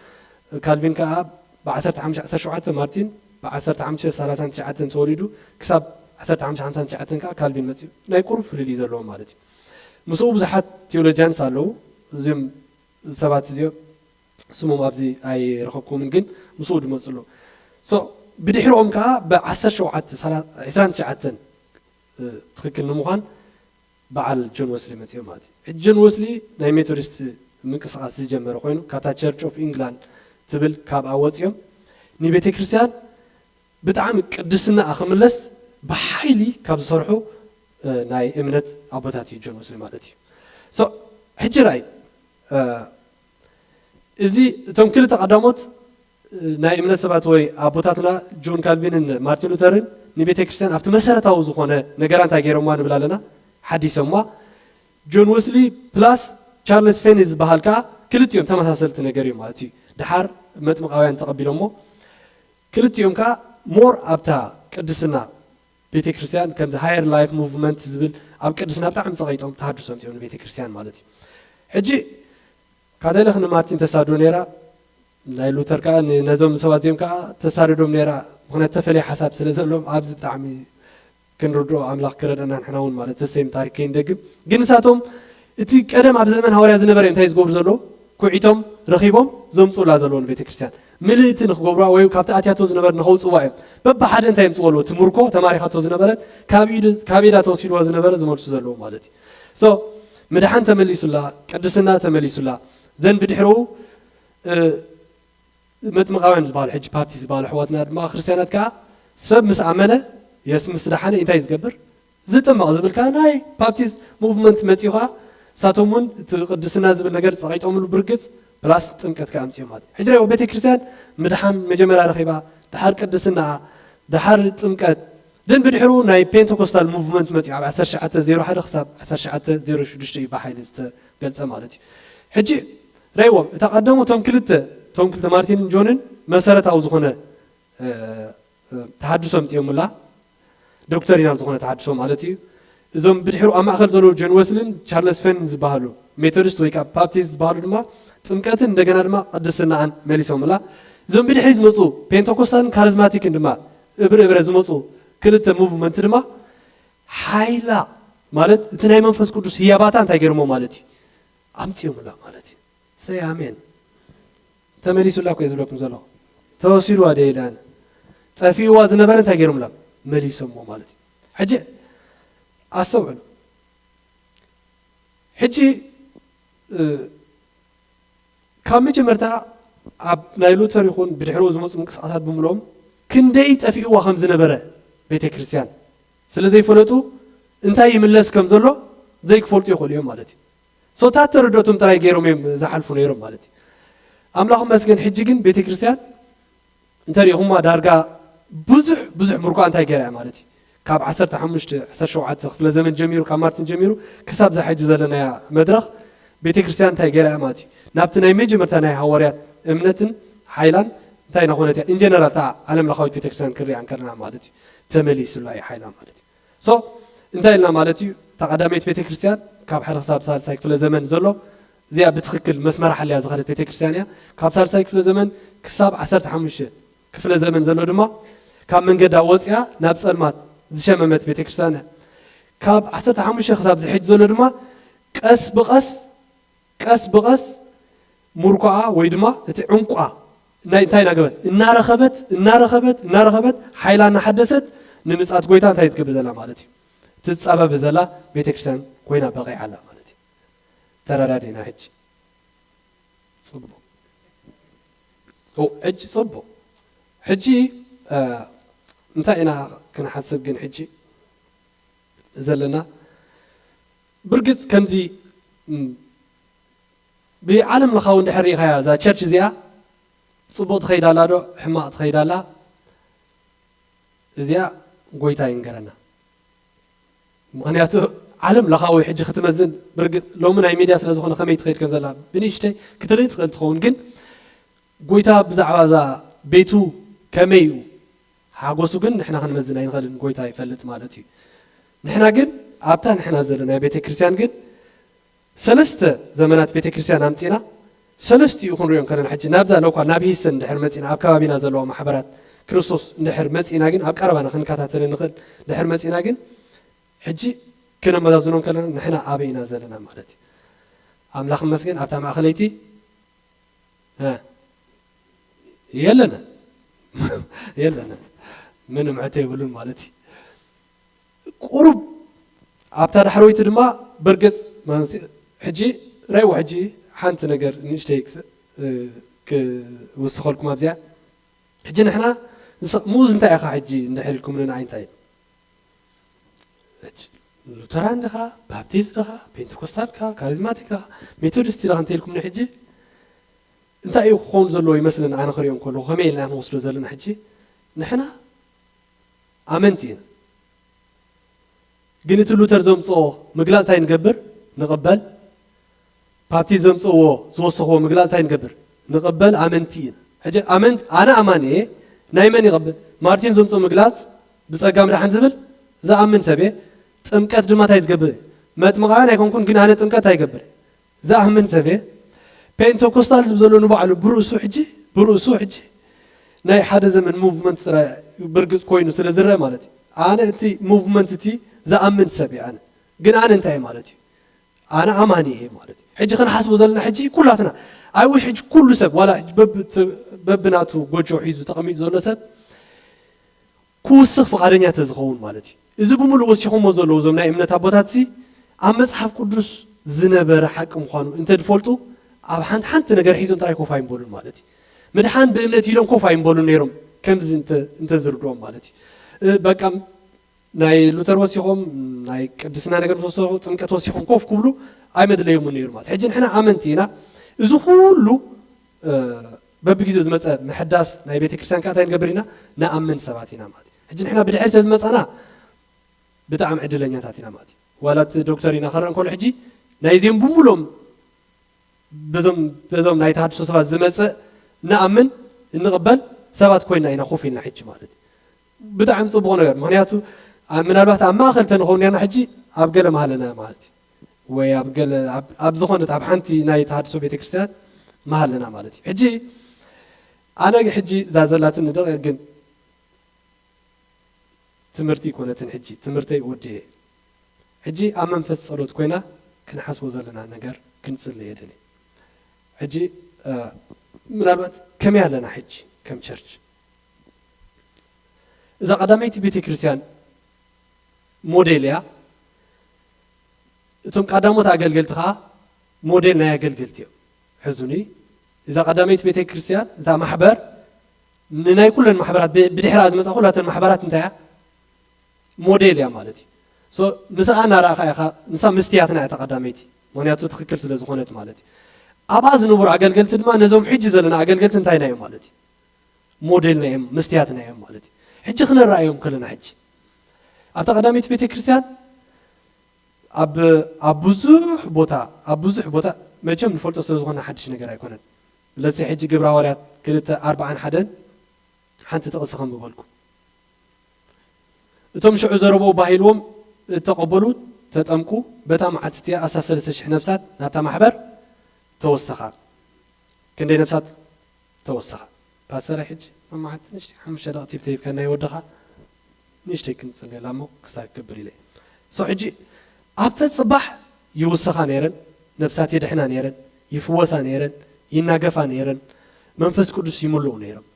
ካልቪን ከዓ ብ15 ማርቲን ብ1539 ተወሊዱ ክሳብ 1559 ከዓ ካልቪን መፅኡ ናይ ቁሩብ ፍልልይ ዘለዎ ማለት እዩ። ምስኡ ብዙሓት ቴዎሎጂያንስ ኣለዉ። እዚም ሰባት እዚኦም ስሞም ኣብዚ ኣይረኸብኩምን ግን ምስኡ ድመፁ ኣለዉ። ብድሕሪኦም ከዓ ብ1729 ትኽክል ንምዃን በዓል ጆን ወስሊ መፅኦም ማለት እዩ። ሕጂ ጆን ወስሊ ናይ ሜቶዲስት ምንቅስቃስ ዝጀመረ ኮይኑ ካብታ ቸርች ኦፍ ኢንግላንድ ትብል ካብኣ ወፂኦም ንቤተ ክርስቲያን ብጣዕሚ ቅድስና ክምለስ ብሓይሊ ካብ ዝሰርሑ ናይ እምነት ኣቦታት እዩ ጆን ወስሊ ማለት እዩ። ሕጂ ራይ እዚ እቶም ክልተ ቀዳሞት ናይ እምነት ሰባት ወይ ኣቦታትና ጆን ካልቪንን ማርቲን ሉተርን ንቤተ ክርስቲያን ኣብቲ መሰረታዊ ዝኾነ ነገራ እንታይ ገይሮምዋ ንብል ኣለና ሓዲሶምዋ። ጆን ወስሊ ፕላስ ቻርልስ ፌኒ ዝበሃል ከዓ ክልቲኦም ተመሳሰልቲ ነገር እዮም ማለት እዩ። ድሓር መጥምቃውያን ተቐቢሎሞ ክልቲኦም ከዓ ሞር ኣብታ ቅድስና ቤተ ክርስቲያን ከምዚ ሃየር ላይፍ ሙቭመንት ዝብል ኣብ ቅድስና ብጣዕሚ ፀቂጦም ተሃድሶ ምፅኦም ንቤተ ክርስቲያን ማለት እዩ። ሕጂ ካቶሊክ ንማርቲን ተሳዶ ነይራ ናይ ሉተር ከዓ ን- ነዞም ሰባት እዚኦም ከዓ ተሳርዶም ነይራ። ምክንያት ተፈለየ ሓሳብ ስለ ዘለዎም ኣብዚ ብጣዕሚ ክንርድኦ ኣምላኽ ክረድአና ንሕና እውን ማለት ዘሰይም ታሪክ ከይንደግም። ግን ንሳቶም እቲ ቀደም ኣብ ዘመን ሃዋርያ ዝነበረ እንታይ ዝገብሩ ዘለዉ? ኩዒቶም ረኺቦም ዘምፅኡላ ዘለዉ ንቤተ ክርስቲያን ምልእቲ ንክገብሩዋ ወይ ካብቲ ኣትያቶ ዝነበረ ንኸውፅዋ እዮም። በብሓደ እንታይ የምፅዎ ኣለዉ? እቲ ምርኮ ተማሪኻቶ ዝነበረት ካብ ኢድ- ካብ ኢዳ ተወሲድዋ ዝነበረ ዝመልሱ ዘለዉ ማለት እዩ። So ምድሓን ተመሊሱላ፣ ቅድስና ተመሊሱላ። ዘን ብድሕርኡ መጥምቃውያን ዝበሃሉ ሕጂ ፓፕቲስት ዝበሃሉ ኣሕዋትና ድማ ክርስትያናት ከዓ ሰብ ምስ ኣመነ የስ ምስ ደሓነ እንታይ ዝገብር? ዝጥመቕ ዝብል ከዓ ናይ ፓፕቲስት ሙቭመንት መፂኡ ከዓ ንሳቶም እውን እቲ ቅድስና ዝብል ነገር ፀቒጦምሉ ብርግፅ ፕላስ ጥምቀት ከዓ ኣምፅኦም ማለት እዩ። ሕጂ ናይ ቤተ ክርስትያን ምድሓን መጀመርያ ረኺባ፣ ደሓር ቅድስና፣ ደሓር ጥምቀት፣ ደን ብድሕሩ ናይ ፔንቴኮስታል ሙቭመንት መፂኡ ኣብ ዓሰርተ ትሽዓተ ዜሮ ሓደ ክሳብ ዓሰርተ ትሽዓተ ዜሮ ሽዱሽተ እዩ ብሓይሊ ዝተገልፀ ማለት እዩ። ሕጂ ረይዎም እታ ቀደሙ እቶም ክልተ እቶም ክልተ ማርቲንን ጆንን መሰረታዊ ዝኾነ ተሃድሶ ኣምፅኦምላ፣ ዶክተሪናል ዝኾነ ተሃድሶ ማለት እዩ። እዞም ብድሕሩ ኣብ ማእኸል ዘለዉ ጆን ወስልን ቻርለስ ፈን ዝበሃሉ ሜቶዲስት ወይ ከዓ ባፕቲስት ዝበሃሉ ድማ ጥምቀትን እንደገና ድማ ቅድስናኣን መሊሶምላ። እዞም ብድሕሪ ዝመፁ ፔንቴኮስታልን ካሪዝማቲክን ድማ እብረ እብረ ዝመፁ ክልተ ሙቭመንት ድማ ሓይላ ማለት እቲ ናይ መንፈስ ቅዱስ ህያባታ እንታይ ገይሮሞ ማለት እዩ? ኣምፅኦምላ ማለት እዩ። ሰይ ኣሜን። ተመሊሱላ እኮ እየ ዝብለኩም ዘለኹ። ተወሲድዋ ደ ኢለ ኣነ። ጠፊእዋ ዝነበረ እንታይ ገይሮምላ? መሊሶሞ ማለት እዩ። ሕጂ ኣስተውዕሉ። ሕጂ ካብ መጀመርታ ኣብ ናይ ሉተር ይኹን ብድሕሪኡ ዝመፁ ምንቅስቃሳት ብምልኦም ክንደይ ጠፊእዋ ከም ዝነበረ ቤተ ክርስቲያን ስለ ዘይፈለጡ እንታይ ይምለስ ከም ዘሎ ዘይክፈልጡ ይኽእሉ እዮም ማለት እዩ። ሶታት ተረድኦቶም ጥራይ ገይሮም እዮም ዝሓልፉ ነይሮም ማለት እዩ። ኣምላኽ መስገን ሕጂ ግን ቤተ ክርስቲያን እንተሪኢኹማ ዳርጋ ብዙሕ ብዙሕ ምርኳ እንታይ ገይራ እያ ማለት እዩ። ካብ ዓሰርተ ሓሙሽተ ዓሰርተ ሸውዓተ ክፍለ ዘመን ጀሚሩ ካብ ማርቲን ጀሚሩ ክሳብ ዛሕጂ ዘለናያ መድረኽ ቤተ ክርስቲያን እንታይ ገይራ እያ ማለት እዩ። ናብቲ ናይ መጀመርታ ናይ ሃዋርያት እምነትን ሓይላን እንታይ ናኾነት እያ ኢንጀነራል እታ ዓለም ለኻዊት ቤተ ክርስቲያን ክንሪኣ እንከለና ማለት እዩ። ተመሊሱላ እዩ ሓይላ ማለት እዩ። ሶ እንታይ ኢልና ማለት እዩ? እታ ቀዳመይቲ ቤተ ክርስቲያን ካብ ሓደ ክሳብ ሳልሳይ ክፍለ ዘመን ዘሎ እዚኣ ብትኽክል መስመራ ሓልያ ዝኸደት ቤተ ክርስቲያን እያ። ካብ ሳልሳይ ክፍለ ዘመን ክሳብ ዓሰርተ ሓሙሽተ ክፍለ ዘመን ዘሎ ድማ ካብ መንገዳ ወፂኣ ናብ ፀልማት ዝሸመመት ቤተ ክርስቲያን እያ። ካብ ዓሰርተ ሓሙሽተ ክሳብ ዝሕጅ ዘሎ ድማ ቀስ ብቐስ ቀስ ብቐስ ሙርኳኣ ወይ ድማ እቲ ዕንቋ ናይ እንታይ እናገበት እናረኸበት እናረኸበት እናረኸበት ሓይላ እናሓደሰት ንምጻት ጎይታ እንታይ ትገብር ዘላ ማለት እዩ? ትጻበብ ዘላ ቤተክርስትያን ኮይና በቒዓ ኣላ ማለት እዩ። ተረዳዲእና ሕጂ? ጽቡቕ። ኦ፣ ሕጂ ጽቡቕ። ሕጂ እንታይ ኢና ክንሓስብ ግን ሕጂ ዘለና? ብርግጽ ከምዚ ብዓለም ለኻዊ እንድሕር ርኢኻያ እዛ ቸርች እዚኣ ጽቡቕ ትኸይድ ኣላ ዶ ሕማቕ ትኸይድ ኣላ? እዚኣ ጎይታ ይንገረና። ምኽንያቱ ዓለም ለኻዊ ሕጂ ክትመዝን ብርግጽ ሎሚ ናይ ሚድያ ስለ ዝኾነ ከመይ ትኸይድ ከም ዘላ ብንእሽተይ ክትርኢ ትኽእል ትኸውን፣ ግን ጎይታ ብዛዕባ እዛ ቤቱ ከመይ እዩ ሓጎሱ ግን ንሕና ክንመዝን ኣይንኽእልን፣ ጎይታ ይፈልጥ ማለት እዩ። ንሕና ግን ኣብታ ንሕና ዘለና ቤተ ክርስቲያን ግን ሰለስተ ዘመናት ቤተ ክርስቲያን ኣምጺና ሰለስቲኡ ክንሪኦ እንከለና ሕጂ ናብዛ ለኳ ናብ ሂስተን እንድሕር መጺና ኣብ ከባቢና ዘለዋ ማሕበራት ክርስቶስ እንድሕር መጺና ግን ኣብ ቀረባና ክንከታተል ንኽእል እንድሕር መጺና ግን ሕጂ ክነመዛዝኖ እንከለና ንሕና ኣበይ ኢና ዘለና ማለት እዩ። ኣምላኽ ይመስገን ኣብታ ማእኸለይቲ የለና የለና ምንም ዕተ የብሉን ማለት እዩ። ቁሩብ ኣብታ ዳሕረወይቲ ድማ በርገጽ ሕጂ ራይዎ ሕጂ ሓንቲ ነገር ንእሽተይ ክውስኸልኩም ኣብዚኣ ሕጂ ንሕና ሙዝ እንታይ ኢኻ ሕጂ እንድሕር ኢልኩም ንዓይ እንታይ ሉተራን ድኻ ባፕቲስት ድኻ ፔንቴኮስታል ካ ካሪዝማቲክ ድኻ ሜቶዲስት ድኻ እንተኢልኩም ንሕጂ እንታይ እዩ ክኸውን ዘለዎ ይመስለኒ ኣነ ክሪኦ እንከለኹ ከመይ ኢልና ክንወስዶ ዘለና ሕጂ ንሕና ኣመንቲ ኢና ግን እቲ ሉተር ዘምፅኦ ምግላፅ እንታይ ንገብር ንቕበል ፓፕቲስት ዘምፅእዎ ዝወሰኽዎ ምግላፅ እንታይ ንገብር ንቕበል ኣመንቲ ኢና ሕጂ ኣመንት ኣነ ኣማን እየ ናይ መን ይቕብል ማርቲን ዘምፅኦ ምግላፅ ብፀጋ ምድሓን ዝብል ዝኣምን ሰብ እየ ጥምቀት ድማ እንታይ ዝገብር መጥምቓውያን ኣይኮንኩን ግን ኣነ ጥምቀት ኣይገብር ዝኣምን ሰብ እየ ፔንቴኮስታል ዝብ ዘሎ ንባዕሉ ብርእሱ ሕጂ ብርእሱ ሕጂ ናይ ሓደ ዘመን ሙቭመንት ጥራይ ብርግጽ ኮይኑ ስለ ዝረአ ማለት እዩ። ኣነ እቲ ሙቭመንት እቲ ዝኣምን ሰብ እየ ኣነ። ግን ኣነ እንታይ እየ ማለት እዩ? ኣነ ኣማኒ እየ ማለት እዩ። ሕጂ ክንሓስቦ ዘለና ሕጂ ኩላትና፣ I wish ሕጂ ኩሉ ሰብ ዋላ ሕጂ በብ-፣ በብናቱ ጎጆ ሒዙ ተቐሚጡ ዘሎ ሰብ ክውስኽ ፍቓደኛ ተዝኸውን ማለት እዩ። እዚ ብምሉእ ወሲኹሞ ዘለዉ እዞም ናይ እምነት ኣቦታት ሲ ኣብ መጽሓፍ ቅዱስ ዝነበረ ሓቂ ምዃኑ እንተ ዝፈልጡ ኣብ ሓንቲ ሓንቲ ነገር ሒዞም ጥራይ ኮፍ ኣይምበሉን ማለት እዩ። ምድሓን ብእምነት ኢሎም ኮፍ ኣይምበሉን ነይሮም ከምዚ እንተ-፣ እንተ ዝርድኦም ማለት እዩ። እ፣ በቃ ናይ ሉተር ወሲኾም፣ ናይ ቅድስና ነገር ምስ ወሰኹ፣ ጥምቀት ወሲኾም ኮፍ ክብሉ ኣይመድለዮምን ነይሩ ማለት። ሕጂ ንሕና ኣመንቲ ኢና። እዚ ኩሉ፣ እ፣ በብግዜኡ ዝመጸ ምሕዳስ ናይ ቤተ ክርስቲያን ከኣ እንታይ ንገብር ኢና? ንኣምን ሰባት ኢና ማለት። ሕጂ ንሕና ብድሕሪ ስለ ዝመጻና ብጣዕሚ ዕድለኛታት ኢና ማለት እዩ። ዋላ እቲ ዶክተር ኢና ከረን ከሎ ሕጂ ናይዚኦም ብምሎም በዞም፣ በዞም ናይ ተሃድሶ ሰባት ዝመጸ ንኣምን እንቕበል ሰባት ኮይና ኢና ኮፍ ኢልና ሕጂ ማለት እዩ። ብጣዕሚ ጽቡቕ ነገር። ምኽንያቱ ኣብ፣ ምናልባት ኣብ ማእከል ተንኸውን ኔርና ሕጂ ኣብ ገለ ማህለና ማለት እዩ። ወይ ኣብ ገለ፣ ኣብ፣ ኣብ ዝኾነት ኣብ ሓንቲ ናይ ተሃድሶ ቤተክርስትያን ማህለና ማለት እዩ። ሕጂ ኣነ ሕጂ እዛ ዘላትኒ ደቂቕ ግን ትምህርቲ ይኮነትን ሕጂ ትምህርተይ ወዲኤ። ሕጂ ኣብ መንፈስ ጸሎት ኮይና ክንሓስቦ ዘለና ነገር ክንጽሊ የደሊ። ሕጂ፣ እ፣ ምናልባት ከመይ ኣለና ሕጂ ከም ቸርች? እዛ ቀዳመይቲ ቤተ ክርስቲያን ሞዴል እያ። እቶም ቀዳሞት ኣገልገልቲ ኸዓ ሞዴል ናይ ኣገልገልቲ እዮም። ሕዙኒ፣ እዛ ቀዳመይቲ ቤተ ክርስቲያን፣ እታ ማሕበር፣ ንናይ ኩለን ማሕበራት፣ ብ-፣ ብድሕራ ዝመጻ ኩላተን ማሕበራት እንታይ እያ? ሞዴል እያ ማለት እዩ። ሶ፣ ምስኣ እናረኣኻ ኢኻ፣ ንሳ ምስትያትና እያ እታ ቀዳመይቲ። ምኽንያቱ ትኽክል ስለ ዝኾነት ማለት እዩ። ኣብኣ ዝነበሩ ኣገልገልቲ ድማ ነዞም ሕጂ ዘለና ኣገልገልቲ እንታይ ናዮም ማለት እዩ? ሞዴልና እዮም፣ መስትያትና እዮም ማለት እዩ። ሕጂ ክነረኣዮም ከለና ሕጂ ኣብታ ቀዳመይቲ ቤተ ክርስቲያን ኣብ፣ ኣብ ብዙሕ ቦታ፣ ኣብ ብዙሕ ቦታ መቸም ንፈልጦ ስለ ዝኾነ ሓድሽ ነገር ኣይኮነን። ለዚ ሕጂ ግብረ ሃዋርያት ክልተ ኣርባዓን ሓደን ሓንቲ ጥቕሲ ከም ዝበልኩ እቶም ሽዑ ዘረብኡ ባህ ኢልዎም እተቐበሉ ተጠምቁ፣ በታ መዓልቲ እቲኣ ኣስታት ሰለስተ ሽሕ ነፍሳት ናብታ ማሕበር ተወሰኻ። ክንደይ ነፍሳት ተወሰኻ? ፓስተር፣ ሕጂ ኣብ መዓልቲ ንእሽተይ ሓሙሽተ ደቂቕ ቲፕ ተሂብካ ናይ ወድኻ ንእሽተይ ክንጽልየላ እሞ ክሳብ ክገብር ኢለ። ሶ ሕጂ ኣብቲ ጽባሕ ይውሰኻ ነይረን፣ ነፍሳት ይድሕና ነይረን፣ ይፍወሳ ነይረን፣ ይናገፋ ነይረን፣ መንፈስ ቅዱስ ይምልኡ ነይሮም።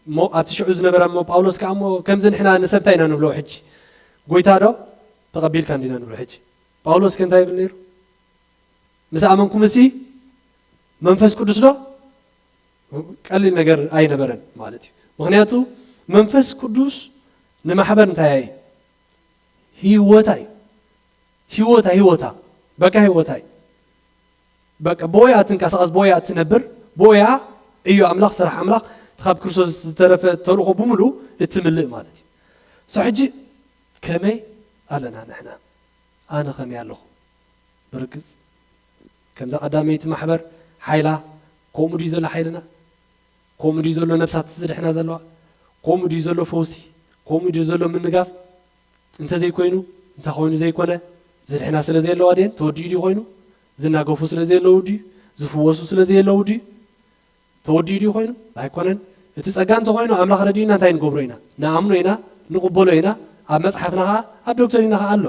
እሞ ኣብቲ ሽዑ ዝነበራ እሞ ጳውሎስ ከኣ እሞ ከምዚ ንሕና ንሰብ እንታይ ኢና ንብሎ ሕጂ? ጎይታ ዶ ተቐቢልካ እንዲና ንብሎ ሕጂ? ጳውሎስ ከ እንታይ ይብል ነይሩ? ምስ ኣመንኩም እሲ መንፈስ ቅዱስ ዶ? ቀሊል ነገር ኣይነበረን ማለት እዩ። ምኽንያቱ መንፈስ ቅዱስ ንማሕበር እንታይ እዩ? ህይወታ እዩ። ህይወታ፣ ህይወታ፣ በቃ ህይወታ እዩ። በቃ ብኦያ እትንቀሳቐስ፣ ብኦያ እትነብር፣ ብኦያ ዕዮ ኣምላኽ፣ ስራሕ ኣምላኽ፣ ካብ ክርስቶስ ዝተረፈ ተልእኾ ብምሉእ እትምልእ ማለት እዩ። ሶ ሕጂ ከመይ ኣለና ንሕና? ኣነ ከመይ ኣለኹ? ብርግጽ ከምዛ ቀዳመይቲ ማሕበር ሓይላ ከምኡ ድዩ ዘሎ ሓይልና? ከምኡ ድዩ ዘሎ ነብሳት ዝድሕና ዘለዋ? ከምኡ ድዩ ዘሎ ፈውሲ? ከምኡ ድዩ ዘሎ ምንጋፍ? እንተዘይኮይኑ፣ እንታይ ኮይኑ ዘይኮነ? ዝድሕና ስለ ዘየለዋ ድየን? ተወዲኡ ድዩ ኮይኑ? ዝናገፉ ስለ ዘየለዉ ድዩ? ዝፍወሱ ስለ ዘየለዉ ድዩ? ተወዲኡ ድዩ ኮይኑ? ኣይኮነን። እቲ ጸጋ እንተኾይኑ ኣምላኽ ረድዩና እንታይ ንገብሮ ኢና? ንኣምኖ ኢና፣ ንቕበሎ ኢና። ኣብ መጽሓፍና ኸኣ፣ ኣብ ዶክትሪና ኸኣ ኣሎ።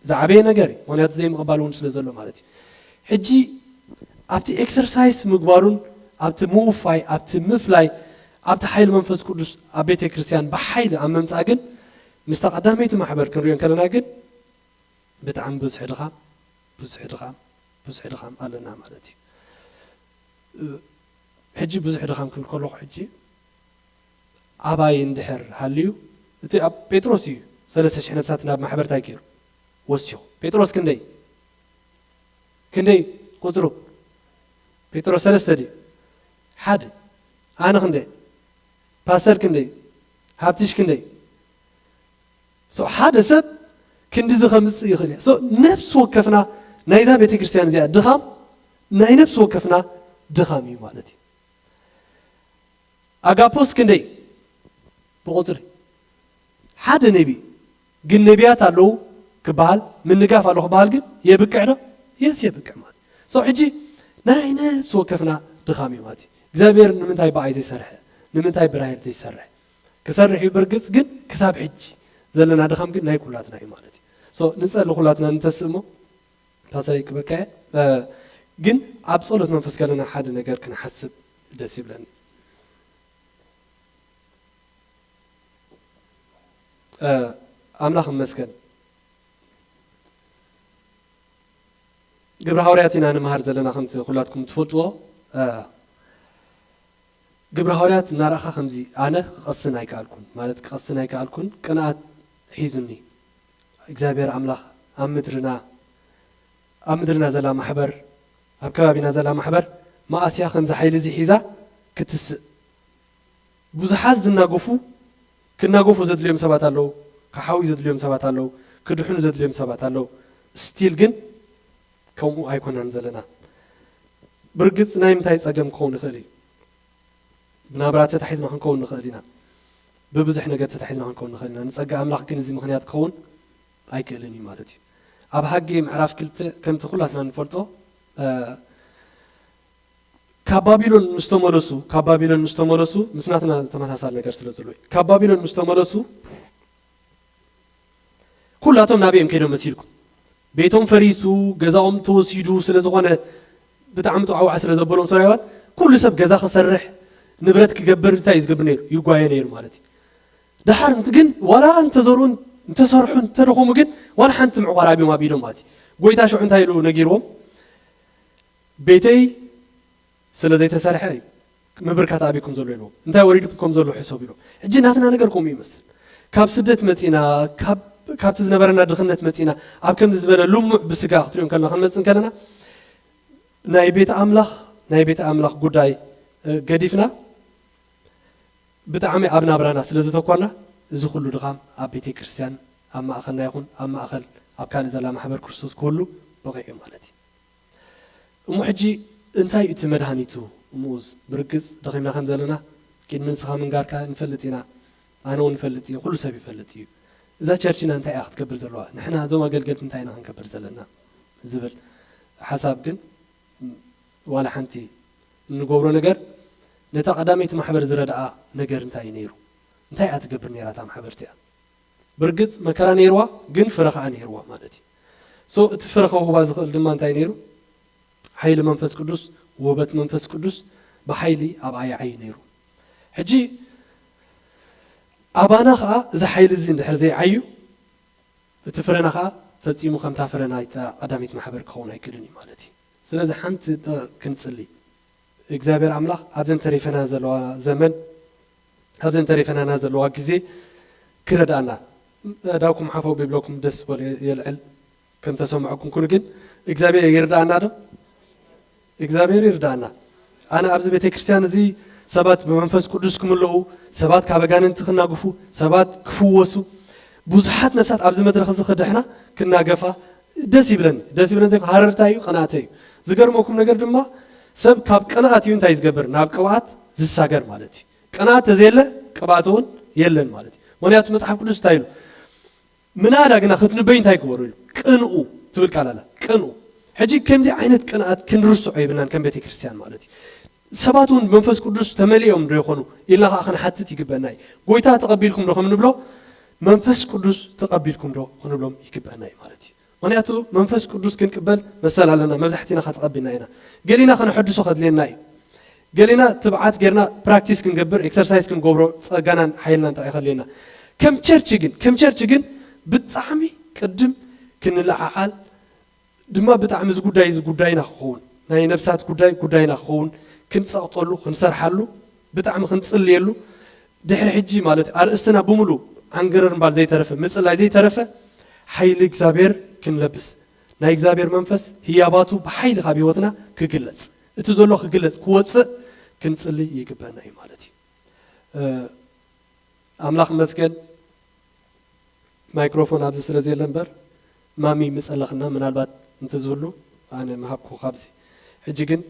ዝዓበየ ነገር እዩ። ምኽንያቱ ዘይምቕባል እውን ስለ ዘሎ ማለት እዩ። ሕጂ ኣብቲ ኤክሰርሳይስ ምግባሩን ኣብቲ ምውፋይ፣ ኣብቲ ምፍላይ፣ ኣብቲ ሓይሊ መንፈስ ቅዱስ ኣብ ቤተ ክርስቲያን ብሓይሊ ኣብ ምምጻእ ግን ምስታ ቀዳመይቲ ማሕበር ክንሪኦ እንከለና ግን ብጣዕሚ ብዙሕ ድኻም፣ ብዙሕ ድኻም፣ ብዙሕ ድኻም ኣለና ማለት እዩ። እ፣ ሕጂ ብዙሕ ድኻም ክብል ከለኹ ሕጂ ኣባይ እንድሕር ሃልዩ፣ እቲ ኣብ ጴጥሮስ እዩ ሰለስተ ሽሕ ነፍሳት ናብ ማሕበር እንታይ ገይሩ ወሲኹ። ጴጥሮስ ክንደይ? ክንደይ ቁጽሩ? ጴጥሮስ ሰለስተ ድዩ? ሓደ። ኣነ ክንደይ? ፓስተር ክንደይ? ሃብትሽ ክንደይ? ሶ ሓደ ሰብ ክንድዚ ከምጽእ ይኽእል እየ። ሶ ነፍሲ ወከፍና ናይዛ ቤተ ክርስቲያን እዚኣ ድኻም፣ ናይ ነፍሲ ወከፍና ድኻም እዩ ማለት እዩ። ኣጋፖስ ክንደይ ብቁጽሪ? ሓደ ነቢ ግን ነቢያት ኣለዉ ክበሃል፣ ምንጋፍ ኣሎ ክበሃል ግን የብቅዕ ዶ? የስ የብቅዕ ማለት። ሶ ሕጂ ናይ ነፍሲ ወከፍና ድኻም እዩ ማለት እዩ። እግዚኣብሔር ንምንታይ ብኣይ ዘይሰርሐ? ንምንታይ ብራሄል ዘይሰርሕ? ክሰርሕ እዩ ብርግጽ፣ ግን ክሳብ ሕጂ ዘለና ድኻም ግን ናይ ኩላትና እዩ ማለት እዩ። So ንጸሊ ኩላትና እንተስእሞ ፓስተር ይክበካ እየ። እ፣ ግን ኣብ ጸሎት መንፈስ ከለና ሓደ ነገር ክንሓስብ ደስ ይብለኒ። እ፣ ኣምላኽ ይመስገን። ግብረ ሃዋርያት ኢና ንምሃር ዘለና። ከምቲ ኩላትኩም ትፈልጥዎ፣ እ፣ ግብረ ሃዋርያት እናረኣኻ ከምዚ ኣነ ክቐስን ኣይከኣልኩን፣ ማለት ክቐስን ኣይከኣልኩን፣ ቅንኣት ሒዙኒ። እግዚኣብሔር ኣምላኽ ኣብ ምድርና፣ ኣብ ምድርና ዘላ ማሕበር፣ ኣብ ከባቢና ዘላ ማሕበር መኣስያ ከምዚ ሓይሊ እዚ ሒዛ ክትስእ። ብዙሓት ዝናገፉ፣ ክናገፉ ዘድልዮም ሰባት ኣለዉ፣ ክሓውዩ ዘድልዮም ሰባት ኣለዉ፣ ክድሕኑ ዘድልዮም ሰባት ኣለዉ። ስቲል ግን ከምኡ ኣይኮናን ዘለና። ብርግጽ ናይ ምንታይ ጸገም ክኸውን ይኽእል እዩ? ብናብራ ተታሒዝና ክንከውን ንኽእል ኢና። ብብዙሕ ነገር ተታሒዝና ክንከውን ንኽእል ኢና። ንጸጋ ኣምላኽ ግን እዚ ምኽንያት ክኸውን ኣይክእልን እዩ ማለት እዩ። ኣብ ሃጌ ምዕራፍ ክልተ ከምቲ ኩላትና ንፈልጦ፣ እ፣ ካብ ባቢሎን ምስ ተመለሱ፣ ካብ ባቢሎን ምስ ተመለሱ፣ ምስ ናትና ተመሳሳሊ ነገር ስለ ዘሎ እዩ። ካብ ባቢሎን ምስ ተመለሱ፣ ኩላቶም ናበይ እዮም ከይዶም መሲልኩም? ቤቶም ፈሪሱ፣ ገዛኦም ተወሲዱ ስለ ዝኾነ፣ ብጣዕሚ ጠዋዕዋዕ ስለ ዘበሎም ሶርያውያን፣ ኩሉ ሰብ ገዛ ክሰርሕ፣ ንብረት ክገብር፣ እንታይ እዩ ዝገብር ነይሩ? ይጓየ ነይሩ ማለት እዩ። ደሓር እንት-፣ ግን ዋላ እንተዘርኡን እንተሰርሑ እንተደኸሙ ግን ዋላ ሓንቲ ምዕቋር ኣብዮም ኣቢሎም ማለት እዩ። ጎይታ ሽዑ እንታይ ኢሉ ነጊርዎም? ቤተይ ስለ ዘይተሰርሐ እዩ ምብርካት ኣበይኩም ዘሎ ኢልዎም። እንታይ ወሪድኩም ከም ዘሎ ሕሰቡ ኢልዎም። ሕጂ ናትና ነገር ከምኡ ይመስል። ካብ ስደት መጺና፣ ካብ፣ ካብቲ ዝነበረና ድኽነት መጺና፣ ኣብ ከምዚ ዝበለ ልሙዕ ብስጋ ክትሪኦም ከለና፣ ክንመጽእ ከለና፣ ናይ ቤት ኣምላኽ፣ ናይ ቤት ኣምላኽ ጉዳይ፣ እ፣ ገዲፍና፣ ብጣዕሚ ኣብ ናብራና ስለ ዝተኳና፣ እዚ ኩሉ ድኻም ኣብ ቤተ ክርስቲያን፣ ኣብ ማእኸልና ይኹን ኣብ ማእኸል ኣብ ካልእ ዘላ ማሕበር ክርስቶስ ክህሉ በቒዑ ማለት እዩ። እሞ ሕጂ እንታይ እዩ እቲ መድሃኒቱ? ምኡዝ ብርግጽ ደኺምና ከም ዘለና ቅድሚ ንስኻ ምንጋርካ ንፈልጥ ኢና። ኣነ እውን ንፈልጥ እየ፣ ኩሉ ሰብ ይፈልጥ እዩ። እዛ ቸርችና እንታይ እያ ክትገብር ዘለዋ? ንሕና እዞም ኣገልገልቲ እንታይ ኢና ክንገብር ዘለና? ዝብል ሓሳብ ግን ዋላ ሓንቲ እንገብሮ ነገር ነታ ቀዳመይቲ ማሕበር ዝረድኣ ነገር እንታይ እዩ ነይሩ? እንታይ እያ ትገብር ነይራ እታ ማሕበር እቲኣ? ብርግጽ መከራ ነይርዋ፣ ግን ፍረ ኸኣ ነይርዋ ማለት እዩ። So እቲ ፍረ ከውህባ ዝኽእል ድማ እንታይ ነይሩ? ሓይሊ መንፈስ ቅዱስ፣ ውህበት መንፈስ ቅዱስ ብሓይሊ ኣብኣ ይዓዪ ነይሩ። ሕጂ ኣባና ኸኣ እዚ ሓይሊ እዚ እንድሕር ዘይዓዩ፣ እቲ ፍረና ኸኣ ፈጺሙ ከምታ ፍረ ናይታ ቀዳመይቲ ማሕበር ክኸውን ኣይክእልን እዩ ማለት እዩ። ስለዚ ሓንቲ ጥ-፣ ክንጽሊ። እግዚኣብሔር ኣምላኽ ኣብዘን ተሪፈና ዘለዋ ዘመን፣ ኣብዘን ተሪፈናና ዘለዋ ግዜ ክረድኣና። ዳውኩም ሓፈው ቢብለኩም ደስ በሉ የልዕል፣ ከም ተሰምዐኩም ኩኑ። ግን እግዚኣብሔር ይርድኣና ዶ? እግዚኣብሔር ይርድኣና። ኣነ ኣብዚ ቤተ ክርስቲያን እዚ ሰባት ብመንፈስ ቅዱስ ክምለኡ፣ ሰባት ካብ ኣጋንንቲ ክናግፉ፣ ሰባት ክፍወሱ፣ ብዙሓት ነፍሳት ኣብዚ መድረኽ እዚ ክድሕና፣ ክናገፋ ደስ ይብለኒ። ደስ ይብለኒ ዘይኮ ሃረርታ እዩ፣ ቅንኣተይ እዩ። ዝገርመኩም ነገር ድማ ሰብ ካብ ቅንኣት እዩ እንታይ ዝገብር? ናብ ቅብኣት ዝሳገር ማለት እዩ። ቅንኣት ተዘየለ ቅብኣት እውን የለን ማለት እዩ። ምኽንያቱ መጽሓፍ ቅዱስ እንታይ ኢሉ? ምናዳ ግና ክትንበዩ እንታይ ግበሩ ኢሉ? ቅንኡ ትብል ቃል ኣላ። ቅንኡ። ሕጂ ከምዚ ዓይነት ቅንኣት ክንርስዖ የብልናን ከም ቤተ ክርስቲያን ማለት እዩ። ሰባት እውን መንፈስ ቅዱስ ተመሊኦም ዶ ይኾኑ ኢልና ከዓ ክንሓትት ይግበአና እዩ። ጎይታ ተቐቢልኩም ዶ ከም ንብሎ መንፈስ ቅዱስ ተቐቢልኩም ዶ ክንብሎም ይግበአና እዩ ማለት እዩ። ምኽንያቱ መንፈስ ቅዱስ ክንቅበል መሰል ኣለና። መብዛሕቲና ከተቐቢልና ኢና። ገሊና ከነሐድሶ ከድልየና እዩ። ገሊና ትብዓት ጌርና ፕራክቲስ ክንገብር፣ ኤክሰርሳይዝ ክንገብሮ ጸጋናን ሓይልናን ጥራይ ከድልየና። ከም ቸርች ግን፣ ከም ቸርች ግን ብጣዕሚ ቅድም ክንለዓዓል ድማ ብጣዕሚ እዚ ጉዳይ እዚ ጉዳይና ክኸውን፣ ናይ ነብሳት ጉዳይ ጉዳይና ክኸውን ክንጸቕጠሉ፣ ክንሰርሓሉ፣ ብጣዕሚ ክንጽልየሉ፣ ድሕሪ ሕጂ ማለት ኣርእስትና ብምሉእ ዓንገረር እምባል ዘይተረፈ፣ ምጽላይ ዘይተረፈ፣ ሓይሊ እግዚኣብሔር ክንለብስ፣ ናይ እግዚኣብሔር መንፈስ ህያባቱ ብሓይሊ ካብ ህይወትና ክግለጽ፣ እቲ ዘሎ ክግለጽ፣ ክወጽእ ክንጽሊ ይግበአና እዩ ማለት እዩ። እ፣ ኣምላኽ ይመስገን። ማይክሮፎን ኣብዚ ስለ ዘየለ እምበር፣ ማሚ ምጸለኽና ምናልባት እንተዝህሉ ኣነ ምሃብኩ ካብዚ። ሕጂ ግን